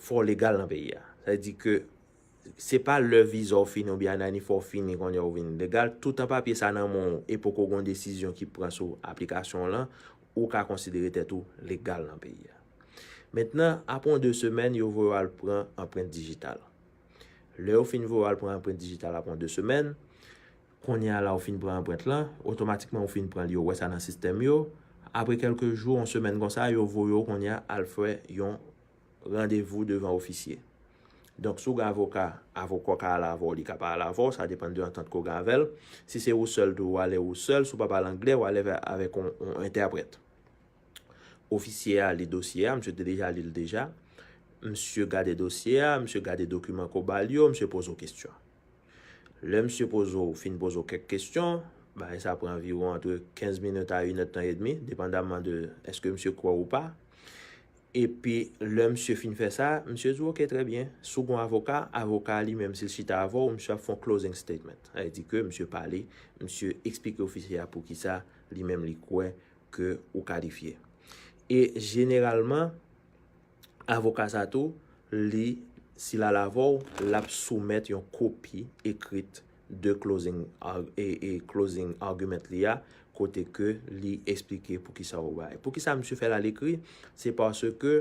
fè w legal nan peyi a. Sa vle di ke se pa lè viza w fini oubyen ananifè w fini kounye a ou vin legal. Toutan papye sa nan men w e poko gen yon desizyon ki pran sou aplikasyon w lan, ou ka konsidere tèt ou legal nan peyi a. Mentnan, apre yon de semèn, yo voye w al pran anprent dijital. Lè yo fin voye w al pran anprent dijital apre yon de semèn, kounye a la ou fin pran anprent lan, otomatikman ou fin pran li, yo wè sa nan sistèm yo. Apre kèlke jou, yon semèn konsa, yo voye w kounye a al fè yon randevou devan ofisye. Donk, si w gen avoka, avoka w ka al avè w, li ka pa al avè w, sa depann de antant ke w gen avè l. Si se ou sèl tou, w ale ou sèl, si w pa pale anglè, w ale avè, avèk yon, yon entèprèt. Ofisye a li dosye a, misye te deja li l deja. Misye gade dosye a, misye gade dokiman ke w ba l yo, misye poze w kesyon. Lè misye poze w, fin poze w kèk kesyon, bagay sa pran anviwon antre kenz minit a inèdtan edmi, depandamman de èske misye kwè w ou pa. Epi, lè misye fin fè sa, misye di w, "Ok, trè byen, si w gen yon avoka, avoka a li menm, si l chita avè w, misye ap fè yon closing statement." Sa vle di ke misye pale, misye eksplike ofisye a poukisa li menm li kwè ke ou kalifye. E jeneralman, avoka sa tou, li, si l al avè w, l ap soumèt yon kopi ekrit de closing ar-, e, e closing argument li a, kote ke li eksplike poukisa ou bay. Poukisa misye fè l alekri? Se paske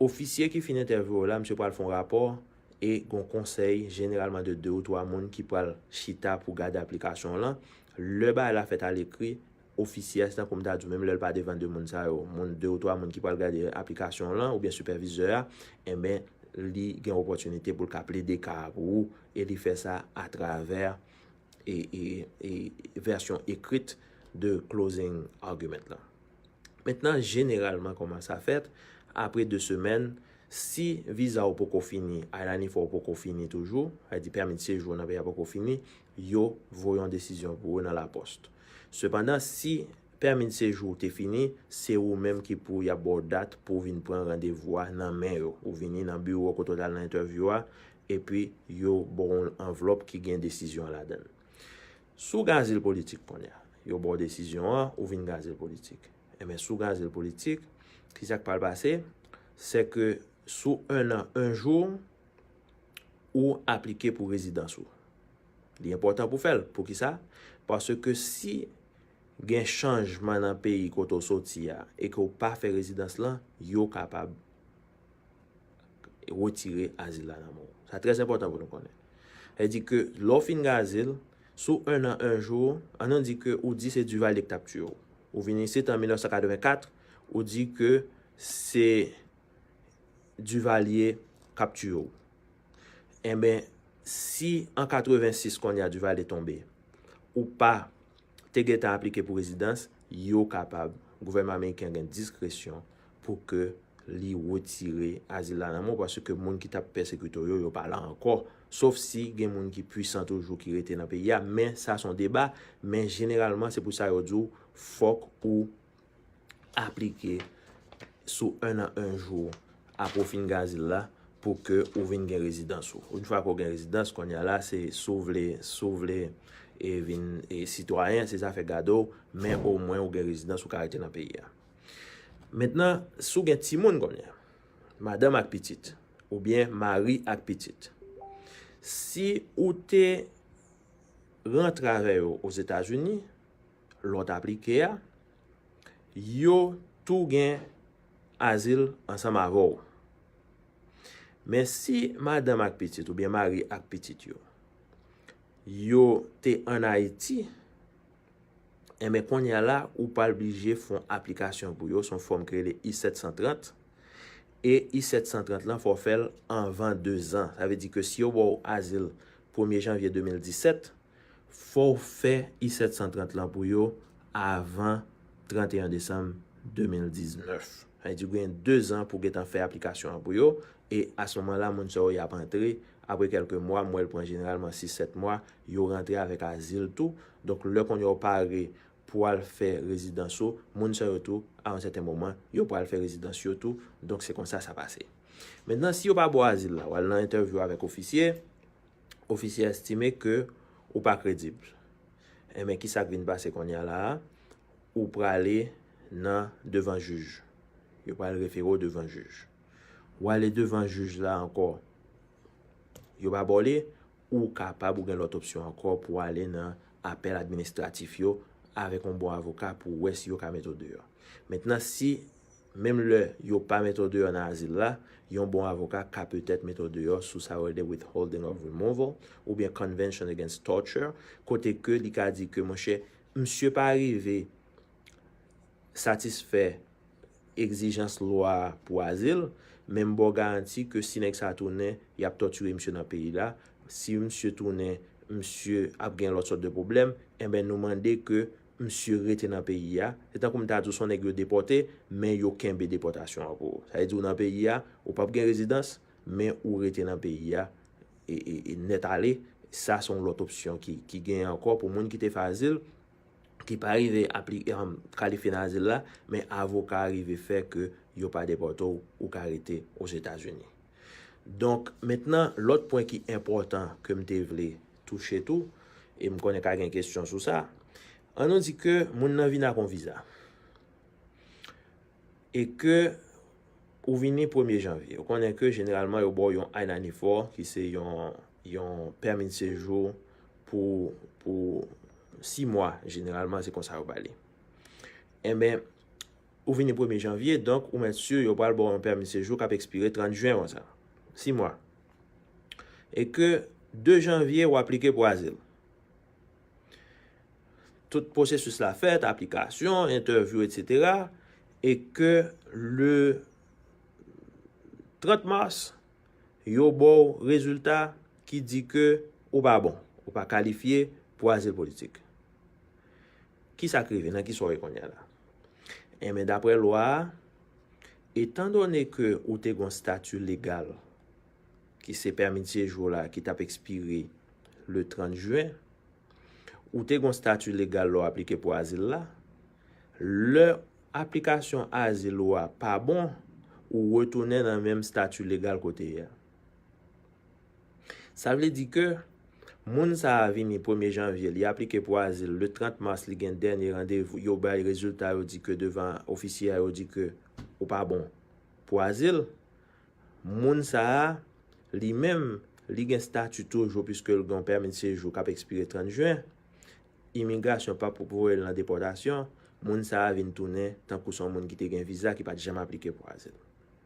ofisye ki fin entèvyou w la, misye pral fè yon rapò e gen yon konsèy jeneralman de de ou twa moun ki pral chita pou gade aplikasyon w lan. Lè bagay la fèt alekri, ofisye a, se tankou m ta di w, menm lè l pa devan de moun sa yo, moun, de ou twa moun ki pral gade aplikasyon w lan, oubyen sipèvizè a, enben, li gen opòtinite pou l ka plede ka a pou ou, e li fè sa atravè e, e, e vèsyon ekrit de closing argument lan. Mentnan, jeneralman, kòman sa fèt, apre de semèn, si viza w poko fini, I ninety-four w poko fini toujou, sa vle di pèmi de sejou w nan peyi a poko fini, yo voye yon desizyon pou ou nan lapòs. Sepandan, si pèmi de sejou w te fini, se ou menm ki pou y ap ba w dat pou w vin pran randevou a nan men yo. Ou vini nan biwo kote w t al nan entèvyou a, epi yo ba w yon anvlòp ki gen desizyon an ladan l. Si w gen azil politik kounye a, yo ba w desizyon an, ou vin gen azil politik. Enben, si w gen azil politik, ki sa k pral pase? Se ke sou en an, en jou, ou aplike pou rezidans ou. Li enpòtan pou fè l. Poukisa? Paske si gen chanjman nan peyi kote w soti a e ke w pa fè rezidans lan, yo kapab retire azil la nan men w. Sa trè enpòtan pou nou konnen. Sa vle di ke lè w fin gen azil, sou en an, en jou, an nou di ke ou di se Duvalier ki t ap tiye w. Ou vin isit an mil nèf san katrevenkat, ou di ke se Duvalier k ap tiye w. Enben, si an katrevensis kounye a Duvalier tonbe, ou pa te gentan aplike pou rezidans, yo kapab, gouvènman ameriken gen diskresyon pou ke li retire azil la nan men w, paske moun ki t ap pèsekite w yo, yo pa la ankò. Sof si gen moun ki pwisan toujou ki rete nan peyi a, men sa se yon deba, men jeneralman se pou sa yo di w, fòk ou aplike sou en an, en jou apre w fin gen azil la pou ke ou vin gen rezidans ou. Yon fwa ke w gen rezidans, kounye a la, se si w vle, si w vle e vin e sitwayen, se zafè gade w, men omwen ou gen rezidans, ou ka rete nan peyi a. Mentnan, si w gen timoun kounye a, madanm ak pitit, oubyen mari ak pitit, si ou te rantre avè yo Ozetazini, lè w t aplike a, yo tou gen azil ansanm avè w. Men si madanm ak pitit oubyen mari ak pitit yo, yo te ann Ayiti, enben kounye a la, ou pral blije fè yon aplikasyon pou yo, se yon fòm ki rele I sèt san trant. E I sèt san trant lan, fò w fè l anvan dezan. Sa vle di ke si yo ba w azil premye janvye de mil disèt, fò w fè I sèt san trant lan pou yo avan tranteyen desanm de mil diznèf. Sa vle di w gen dezan pou w gentan fè aplikasyon an pou yo. E a se moman la, moun sa yo y ap antre. Apre kèlke mwa, m wè l pran jeneralman sis, sèt mwa, yo rantre avèk azil tou. Donk, lè kounye a w pare pou w al fè rezidans ou, moun sa yo tou, a yon sèten moman, yo pral fè rezidans yo tou. Donk, se konsa sa pase. Mentnan, si yo pa ba w azil la, w al nan entèvyou avèk ofisye, ofisye a estime ke ou pa kredib. Enben, ki sa k vin pase kounye a la a? Ou prale nan devan jij. Yo pral refere w devan jij. W ale devan jij la ankò, yo pa ba w li, ou kapab, ou gen lòt opsyon ankò pou w ale nan apèl administratif yo avèk yon bon avoka pou w wè si yo ka mete w deyò. Mentnan, si menm lè yo pa mete w deyò nan azil la, yon bon avoka ka petèt mete w deyò sou sa yo rele withholding of removal oubyen Convention Against Torture, kote ke li ka di ke, monchè, misye pa rive satisfè egzijans lwa a pou azil, men m ba w garanti ke si nèg sa a tounen, y ap tòtire misye nan peyi la. Si misye tounen, misye ap gen lòt sòt de pwoblèm, enben, nou mande ke misye rete nan peyi a. Se tankou m ta di w, se yon nèg yo depòte, men yo kenbe depòtasyon an pou ou. Sa vle di w nan peyi a, ou p ap gen rezidans, men ou rete nan peyi a, e, e, e nèt ale. Sa se yon lòt opsyon ki, ki genyen ankò pou moun ki te fè azil, ki pa rive apli-, em, kalifye nan azil la, men avoka a rive fè ke yo pa depòte w, ou ka rete Ozetazini. Donk, mentnan, lòt pwen ki enpòtan ke m te vle touche tou, e m konnen ka gen kesyon sou sa, ann nou di ke moun nan vin ak yon viza. E ke ou vini premye janvye. Ou konnen ke jeneralman yo ba w yon I ninety-four, ki se yon, yon pèmi de sejou pou, pou sis mwa, jeneralman, se konsa yo ba li. Enben, ou vini premye janvye, donk ou mèt si yo pral ba w yon pèmi de sejou k ap ekspire trant jen konsa. Sis mwa. E ke de janvye, ou aplike pou azil. Tout pwosesis la fèt, aplikasyon, entèvyou, etsetera, e ke le trant mas, yo ba w rezilta ki di ke ou pa bon, ou pa kalifye pou azil politik. Ki sa k rive? Nan ki sa w ye kounye a la? Enben, daprè lwa a, etandone ke ou te gen yon stati legal, ki se pèmi de sejou la, ki t ap ekspire le trant jen, ou te gen yon stati legal lè w aplike pou azil la, lè aplikasyon azil ou a pa bon, ou retounen nan menm stati legal kote ye a. Sa vle di ke moun sa a vini premye janvye, li aplike pou azil, le trant mas, li gen dènye randevou, yo bay rezilta, yo di ke devan ofisye a, yo di ke ou pa bon pou azil. Moun sa a, li menm, li gen stati toujou, piske l gen yon pèmi de sejou k ap ekspire trant jen. Imigrasyon p ap voye l nan depòtasyon, moun sa a vin tounen tankou se yon moun ki te gen viza, ki pa t janm aplike pou azil.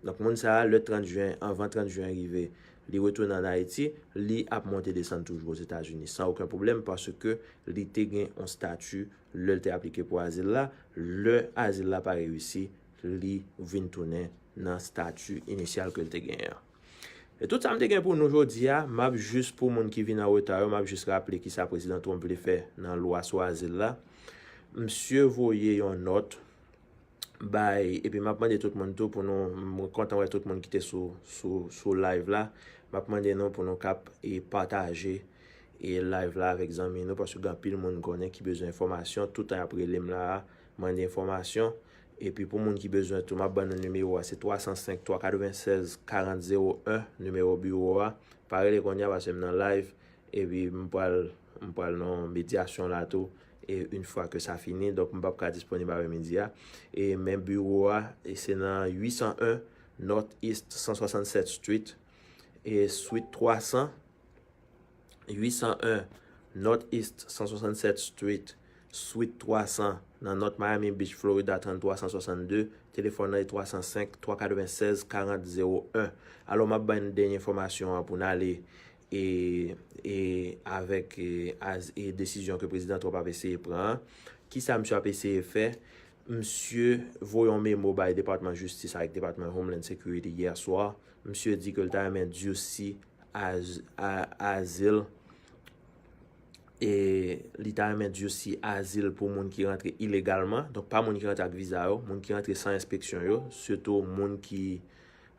Donk, moun sa a, lè trant jen, anvan trant jen rive, li retounen ann Ayiti, li ap monte desann toujou Ozetazini san okenn pwoblèm, paske li te gen yon stati lè l te aplike pou azil la. Lè azil la pa reyisi, li vin tounen nan stati inisyal ke l te genyen an. E tout sa m te gen pou nou jodi a, m ap jis, pou moun ki vin an reta yo, m ap jis raple kisa Prezidan Trump vle fè nan lwa sou azil la. Misye voye yon nòt bay, epi m ap mande tout moun tou pou nou, m kontan wè tout moun ki te sou, sou, sou live la. M ap mande nou pou nou kap e pataje e live la avèk zanmi nou, paske gen anpil moun konnen ki bezwen enfòmasyon, toutan y ap rele m la a, mande enfòmasyon. Epi pou moun ki bezwen tou, m ap ban nou nimewo a, se twa san senk, twa katrevennsèz, karant zewo en, nimewo biwo a. Pa rele kounye a paske m nan live, epi m pral, m pral nan medyasyon la tou, e yon fwa ke sa fini, donk m p ap ka disponib apremidi a. E men biwo a, e se nan uit san en North East san swasannsèt Street, e Suite twa san, uit san en Northeast san swasannsèt Street, Suite twa san, nan North Miami Beach, Florida, trant twa san swasannde. Telefòn nan se twa san senk, twa katrevennsèz, karant, zewo en. Alò, m ap ba n dènye enfòmasyon an pou n ale e, e avèk e, az, e desizyon ke Prezidan Trump ap eseye pran an. Kisa misye ap eseye fè? Misye voye yon memo bay Depatman Jistis avèk Depatman Homeland Security yè swa. Misye di ke l ta renmen durci az, a, azil e li ta renmen durci azil pou moun ki rantre ilegalman. Donk, pa moun ki rantre ak viza yo, moun ki rantre san enspeksyon yo, sitou moun ki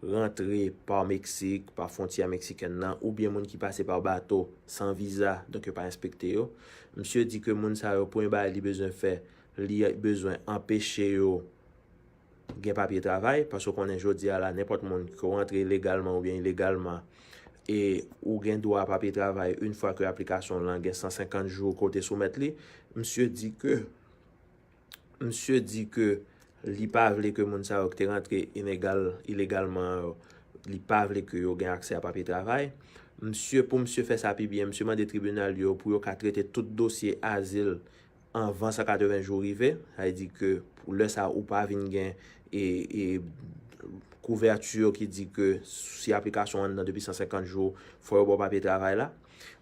rantre pa Meksik, pa fwontyè meksikèn nan, oubyen moun ki pase pa bato san viza, donk yo pa enspekte yo. Misye di ke moun sa yo, premye bagay li bezwen fè, li bezwen anpeche yo gen papye travay, paske w konnen jodi a la, nenpòt moun ke w rantre legalman oubyen ilegalman, e ou gen dwa papye travay yon fwa ke aplikasyon w lan gen san senkant jou kote soumèt li. Misye di ke, misye di ke li pa vle ke moun sa yo ki te rantre inegal, ilegalman yo, li pa vle ke yo gen aksè a papye travay. Misye, pou misye fè sa pi byen, misye mande tribinal yo pou yo ka trete tout dosye azil anvan san katreven jou rive. Sa vle di ke pou lè sa a, ou pa vin gen e, e kouvèti ki di ke si aplikasyon w anndan depi san senkant jou, fò yo ba w papye travay la.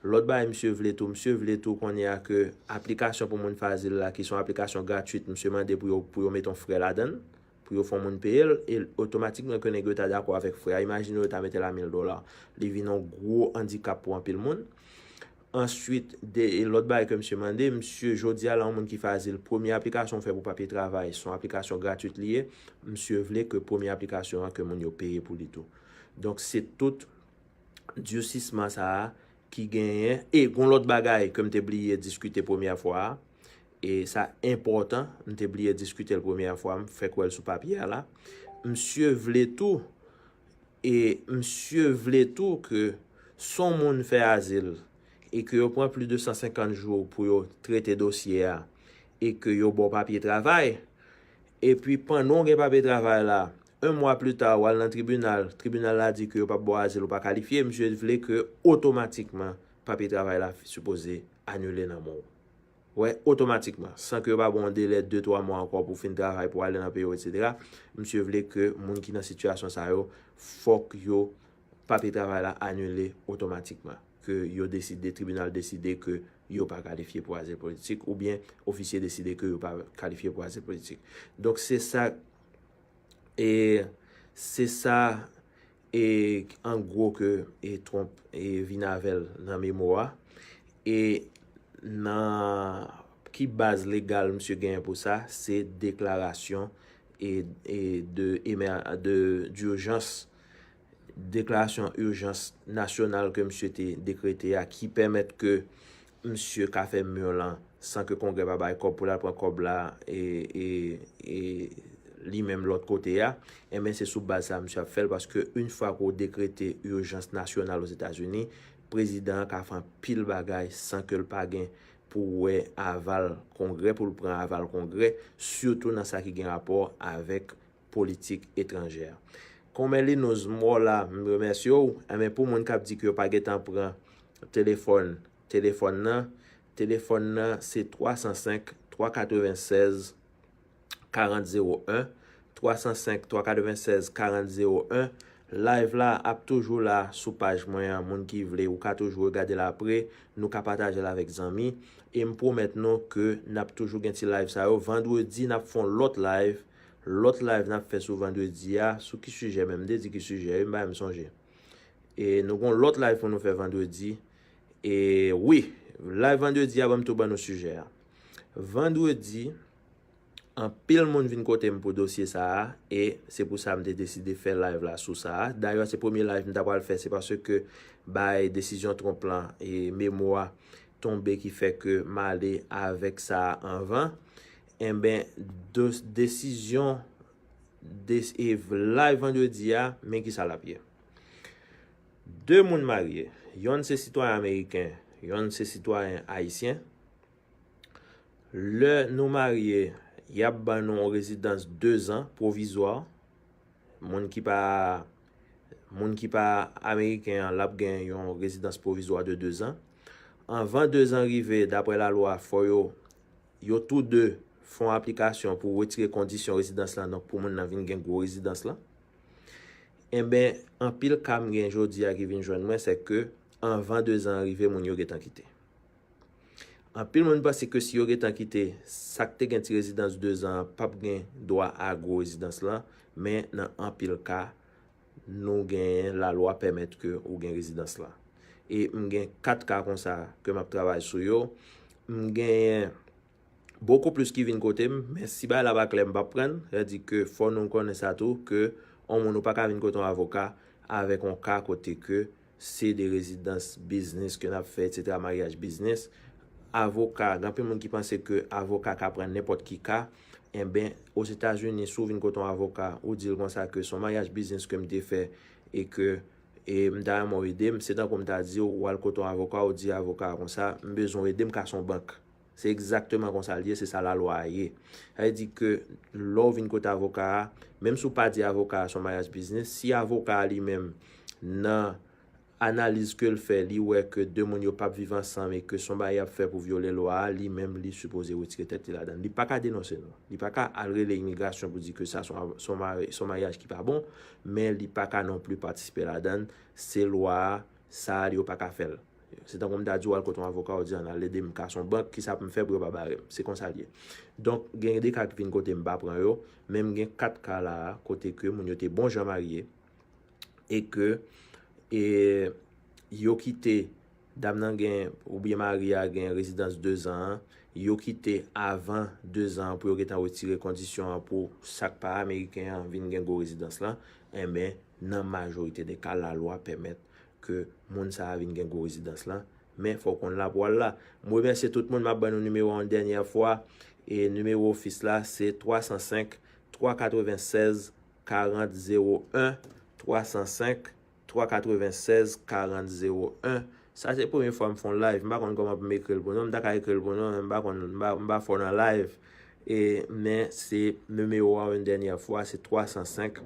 Lòt bagay misye vle tou, misye vle tou kounye a ke aplikasyon pou moun fè azil la, ki se yon aplikasyon gratwit, misye mande pou yo, pou yo mete yon frè ladan l, pou yo fè yon moun peye l, e otomatikman ke nèg yo ta dakò avèk frè a. Imajine yo ta mete la mil dola. Li vin yon gwo andikap pou anpil moun. Answit, de, e lòt bagay ke misye mande, misye, jodi a la, yon moun ki fè azil, premye aplikasyon w fè pou papye travay, se yon aplikasyon gratwit li ye. Misye vle ke premye aplikasyon an, ke moun yo peye pou li tou. Donk, se tout disisman sa a ki genyen. E gon lòt bagay ke m te bliye diskite premyè fwa a. E sa enpòtan, m te bliye diskite l premyè fwa, m fèk wè l sou papye a la. Misye vle tou, e misye vle tou ke si yon moun fè azil e ke yo pran plis de san senkant jou pou yo trete dosye a e ke yo ba w papye travay, epi pandan w gen papye travay la, yon mwa pli ta, w al nan tribinal, tribinal la di ke yo p ap ba w azil, ou pa kalifye, misye vle ke otomatikman papye travay la sipoze anile nan men w. Wè, otomatikman, san ke yo pa ba w yon delè de twa mwa ankò pou w fin travay, pou w ale nan peyi w, etsetera. Misye vle ke moun ki nan sitiyasyon sa yo, fòk yo papye travay la anile otomatikman. Ke yo deside, tribinal deside ke yo pa kalifye pou azil politik, oubyen ofisye deside ke yo pa kalifye pou azil politik. Donk, se sa, e se sa, e an gwo ke e Trump e vin avè l nan memo a. E nan ki baz legal misye genyen pou sa, se deklarasyon e, e de, emer- de, dijans, deklarasyon ijans nasyonal ke misye te dekrete a, ki pèmèt ke misye ka fè mi lan san ke Kongrè pa bay kòb pou l al pran kòb la e, e, e li menm lòt kote a, enben se sou baz sa misye ap fè l, paske yon fwa ke w dekrete ijans nasyonal Ozetazini, prezidan an ka fè anpil bagay san ke l pa gen pou wè aval Kongrè, pou l pran aval Kongrè, sitou nan sa ki gen rapò avèk politik etranjè. Konmè Linus Mola, m remèsye w. Enben, pou moun k ap di ke yo pa gentan pran telefòn, telefòn nan, telefòn nan se twa san senk, twa katrevennsèz, karant zewo en, twa san senk, twa katrevennsèz, karant zewo en. Live la ap toujou la sou paj mwen an. Moun ki vle, ou ka toujou regade l apre. Nou ka pataje l avèk zanmi. E m pwomèt nou ke n ap toujou gen ti live sa yo. Vandredi, n ap fè yon lòt live. Lòt live n ap fè sou vandredi a. Sou ki sijè menm? M te di ki sijè, wi, m pa menm sonje. E nou gen yon lòt live pou nou fè vandredi. E wi, live vandredi a, ban m tou ban nou sijè a. Vandredi, anpil moun vin kote m pou dosye sa a, e se pou sa m te deside fè live la sou sa a. Dayè, se premye live m ta pral fè, se paske bay desizyon Trump lan e memo a tonbe ki fè ke m ale avèk sa a anvan. Enben, de- desizyon des- e live vandredi a, men ki sa l ap ye. De moun marye, yonn se sitwayen ameriken, yonn se sitwayen ayisyen. Lè nou marye, y ap ban nou yon rezidans de zan pwovizwa. Moun ki pa, moun ki pa ameriken an, l ap gen yon rezidans pwovizwa de de zan. Anvan dezan rive, daprè lalwa, fò yo, yo tou de fè yon aplikasyon pou retire kondisyon rezidans lan, donk pou moun nan vin gen gwo rezidans lan. Enben, anpil ka m gen jodi a ki vin jwenn mwen, se ke anvan dezan an rive, moun yo gentan kite. Anpil moun panse ke si yo gentan kite, sa k te gen ti rezidans dezan an p ap gen dwa a gwo rezidans lan, men nan anpil ka, nou genyen lalwa pèmèt ke ou gen rezidans lan. E m gen kat ka konsa ke m ap travay sou yo. M genyen bokou plis ki vin kote m, men si bagay la pa klè, m p ap pran l. Sa di ke fò nou konnen sa tou, ke yon moun ou pa ka vin kote yon avoka avèk yon ka kote ke se de rezidans biznis ke n ap fè, etsetera, maryaj biznis. Avoka, gen anpil moun ki panse ke avoka ka pran nenpòt ki ka. Enben, Ozetazini, si w vin kote yon avoka, ou di l konsa ke se yon maryaj biznis ke m te fè e ke e m ta renmen w ede m, se tankou m ta di w, w al kote yon avoka, ou di avoka a konsa, m bezwen w ede m kase yon bank. Se egzakteman konsa l ye, se sa lalwa a ye. Sa vle di ke lè w vin kote avoka a, menm si w pa di avoka a se yon maryaj biznis, si avoka a li menm nan analiz ke l fè, li wè ke de moun yo p ap viv ansanm e ke se yon bagay y ap fè pou vyole lwa a, li menm li sipoze retire tèt li ladan l. Li pa ka denonse nou. Li pa ka al rele imigrasyon pou di ke sa se yon, se yon mari-, se yon maryaj ki pa bon, men li pa ka non pli patisipe ladan l. Se lwa a, sa a, yo pa ka fè l. Se tankou m ta di w al kote yon avoka, ou di ann al ede m kase yon bank, kisa pou m fè pou yo pa bare m. Se konsa l ye. Donk, gen de ka ki vin kote m pa pran yo, men m gen kat ka la a, kote ke moun yo te bon jan marye, e ke, e, yo kite, dam nan gen, oubyen mari a gen rezidans dezan an, yo kite avan dezan an pou yo gentan retire kondisyon an pou sa k pa ameriken an vin gen gwo rezidans lan, enben, nan majorite de ka, lalwa pèmèt ke moun sa a vin gen gwo rezidans lan. Men fò w konn la pou w al la. M remèsye tout moun, m ap ban nou nimewo a yon dènyè fwa. E nimewo ofis la, se twa san senk, twa katrevennsèz, karant zewo en, twa san senk, twa katrevennsèz, karant zewo en. Sa se premye fwa m fè yon live. M pa konn kòman pou m ekri l pou nou. M ta ka ekri l pou nou, men m pa konn, m pa, m pa fò nan live. E, men se nimewo a yon dènyè fwa, se twa san senk,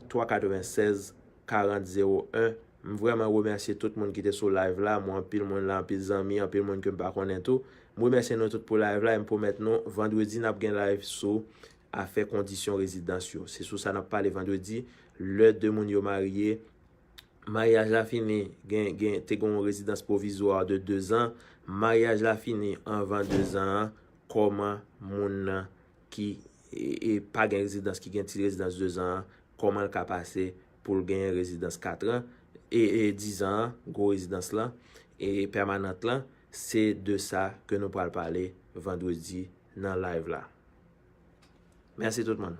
twa katrevennsèz, karant zewo en. M vrèman remèsye tout moun ki te sou live la. Mwen, anpil moun la, anpil zanmi, anpil moun ke m pa konnen tou. M remèsye nou tout pou live la. E m pwomèt nou, vandredi, n ap gen live sou afè kondisyon rezidans yo. Se sou sa n ap pale vandredi. Lè de moun yo marye, maryaj la fini, gen, gen, te gen yon rezidans pwovizwa de dezan. Maryaj la fini anvan dezan an, kòman moun nan ki, e, e pa gen rezidans, ki gen ti rezidans dezan an, kòman l ka pase pou l genyen rezidans katran, e, e dizan an, gwo rezidans lan, e pèmanant lan, se de sa ke nou pral pale vandredi nan live la. Mèsi tout moun.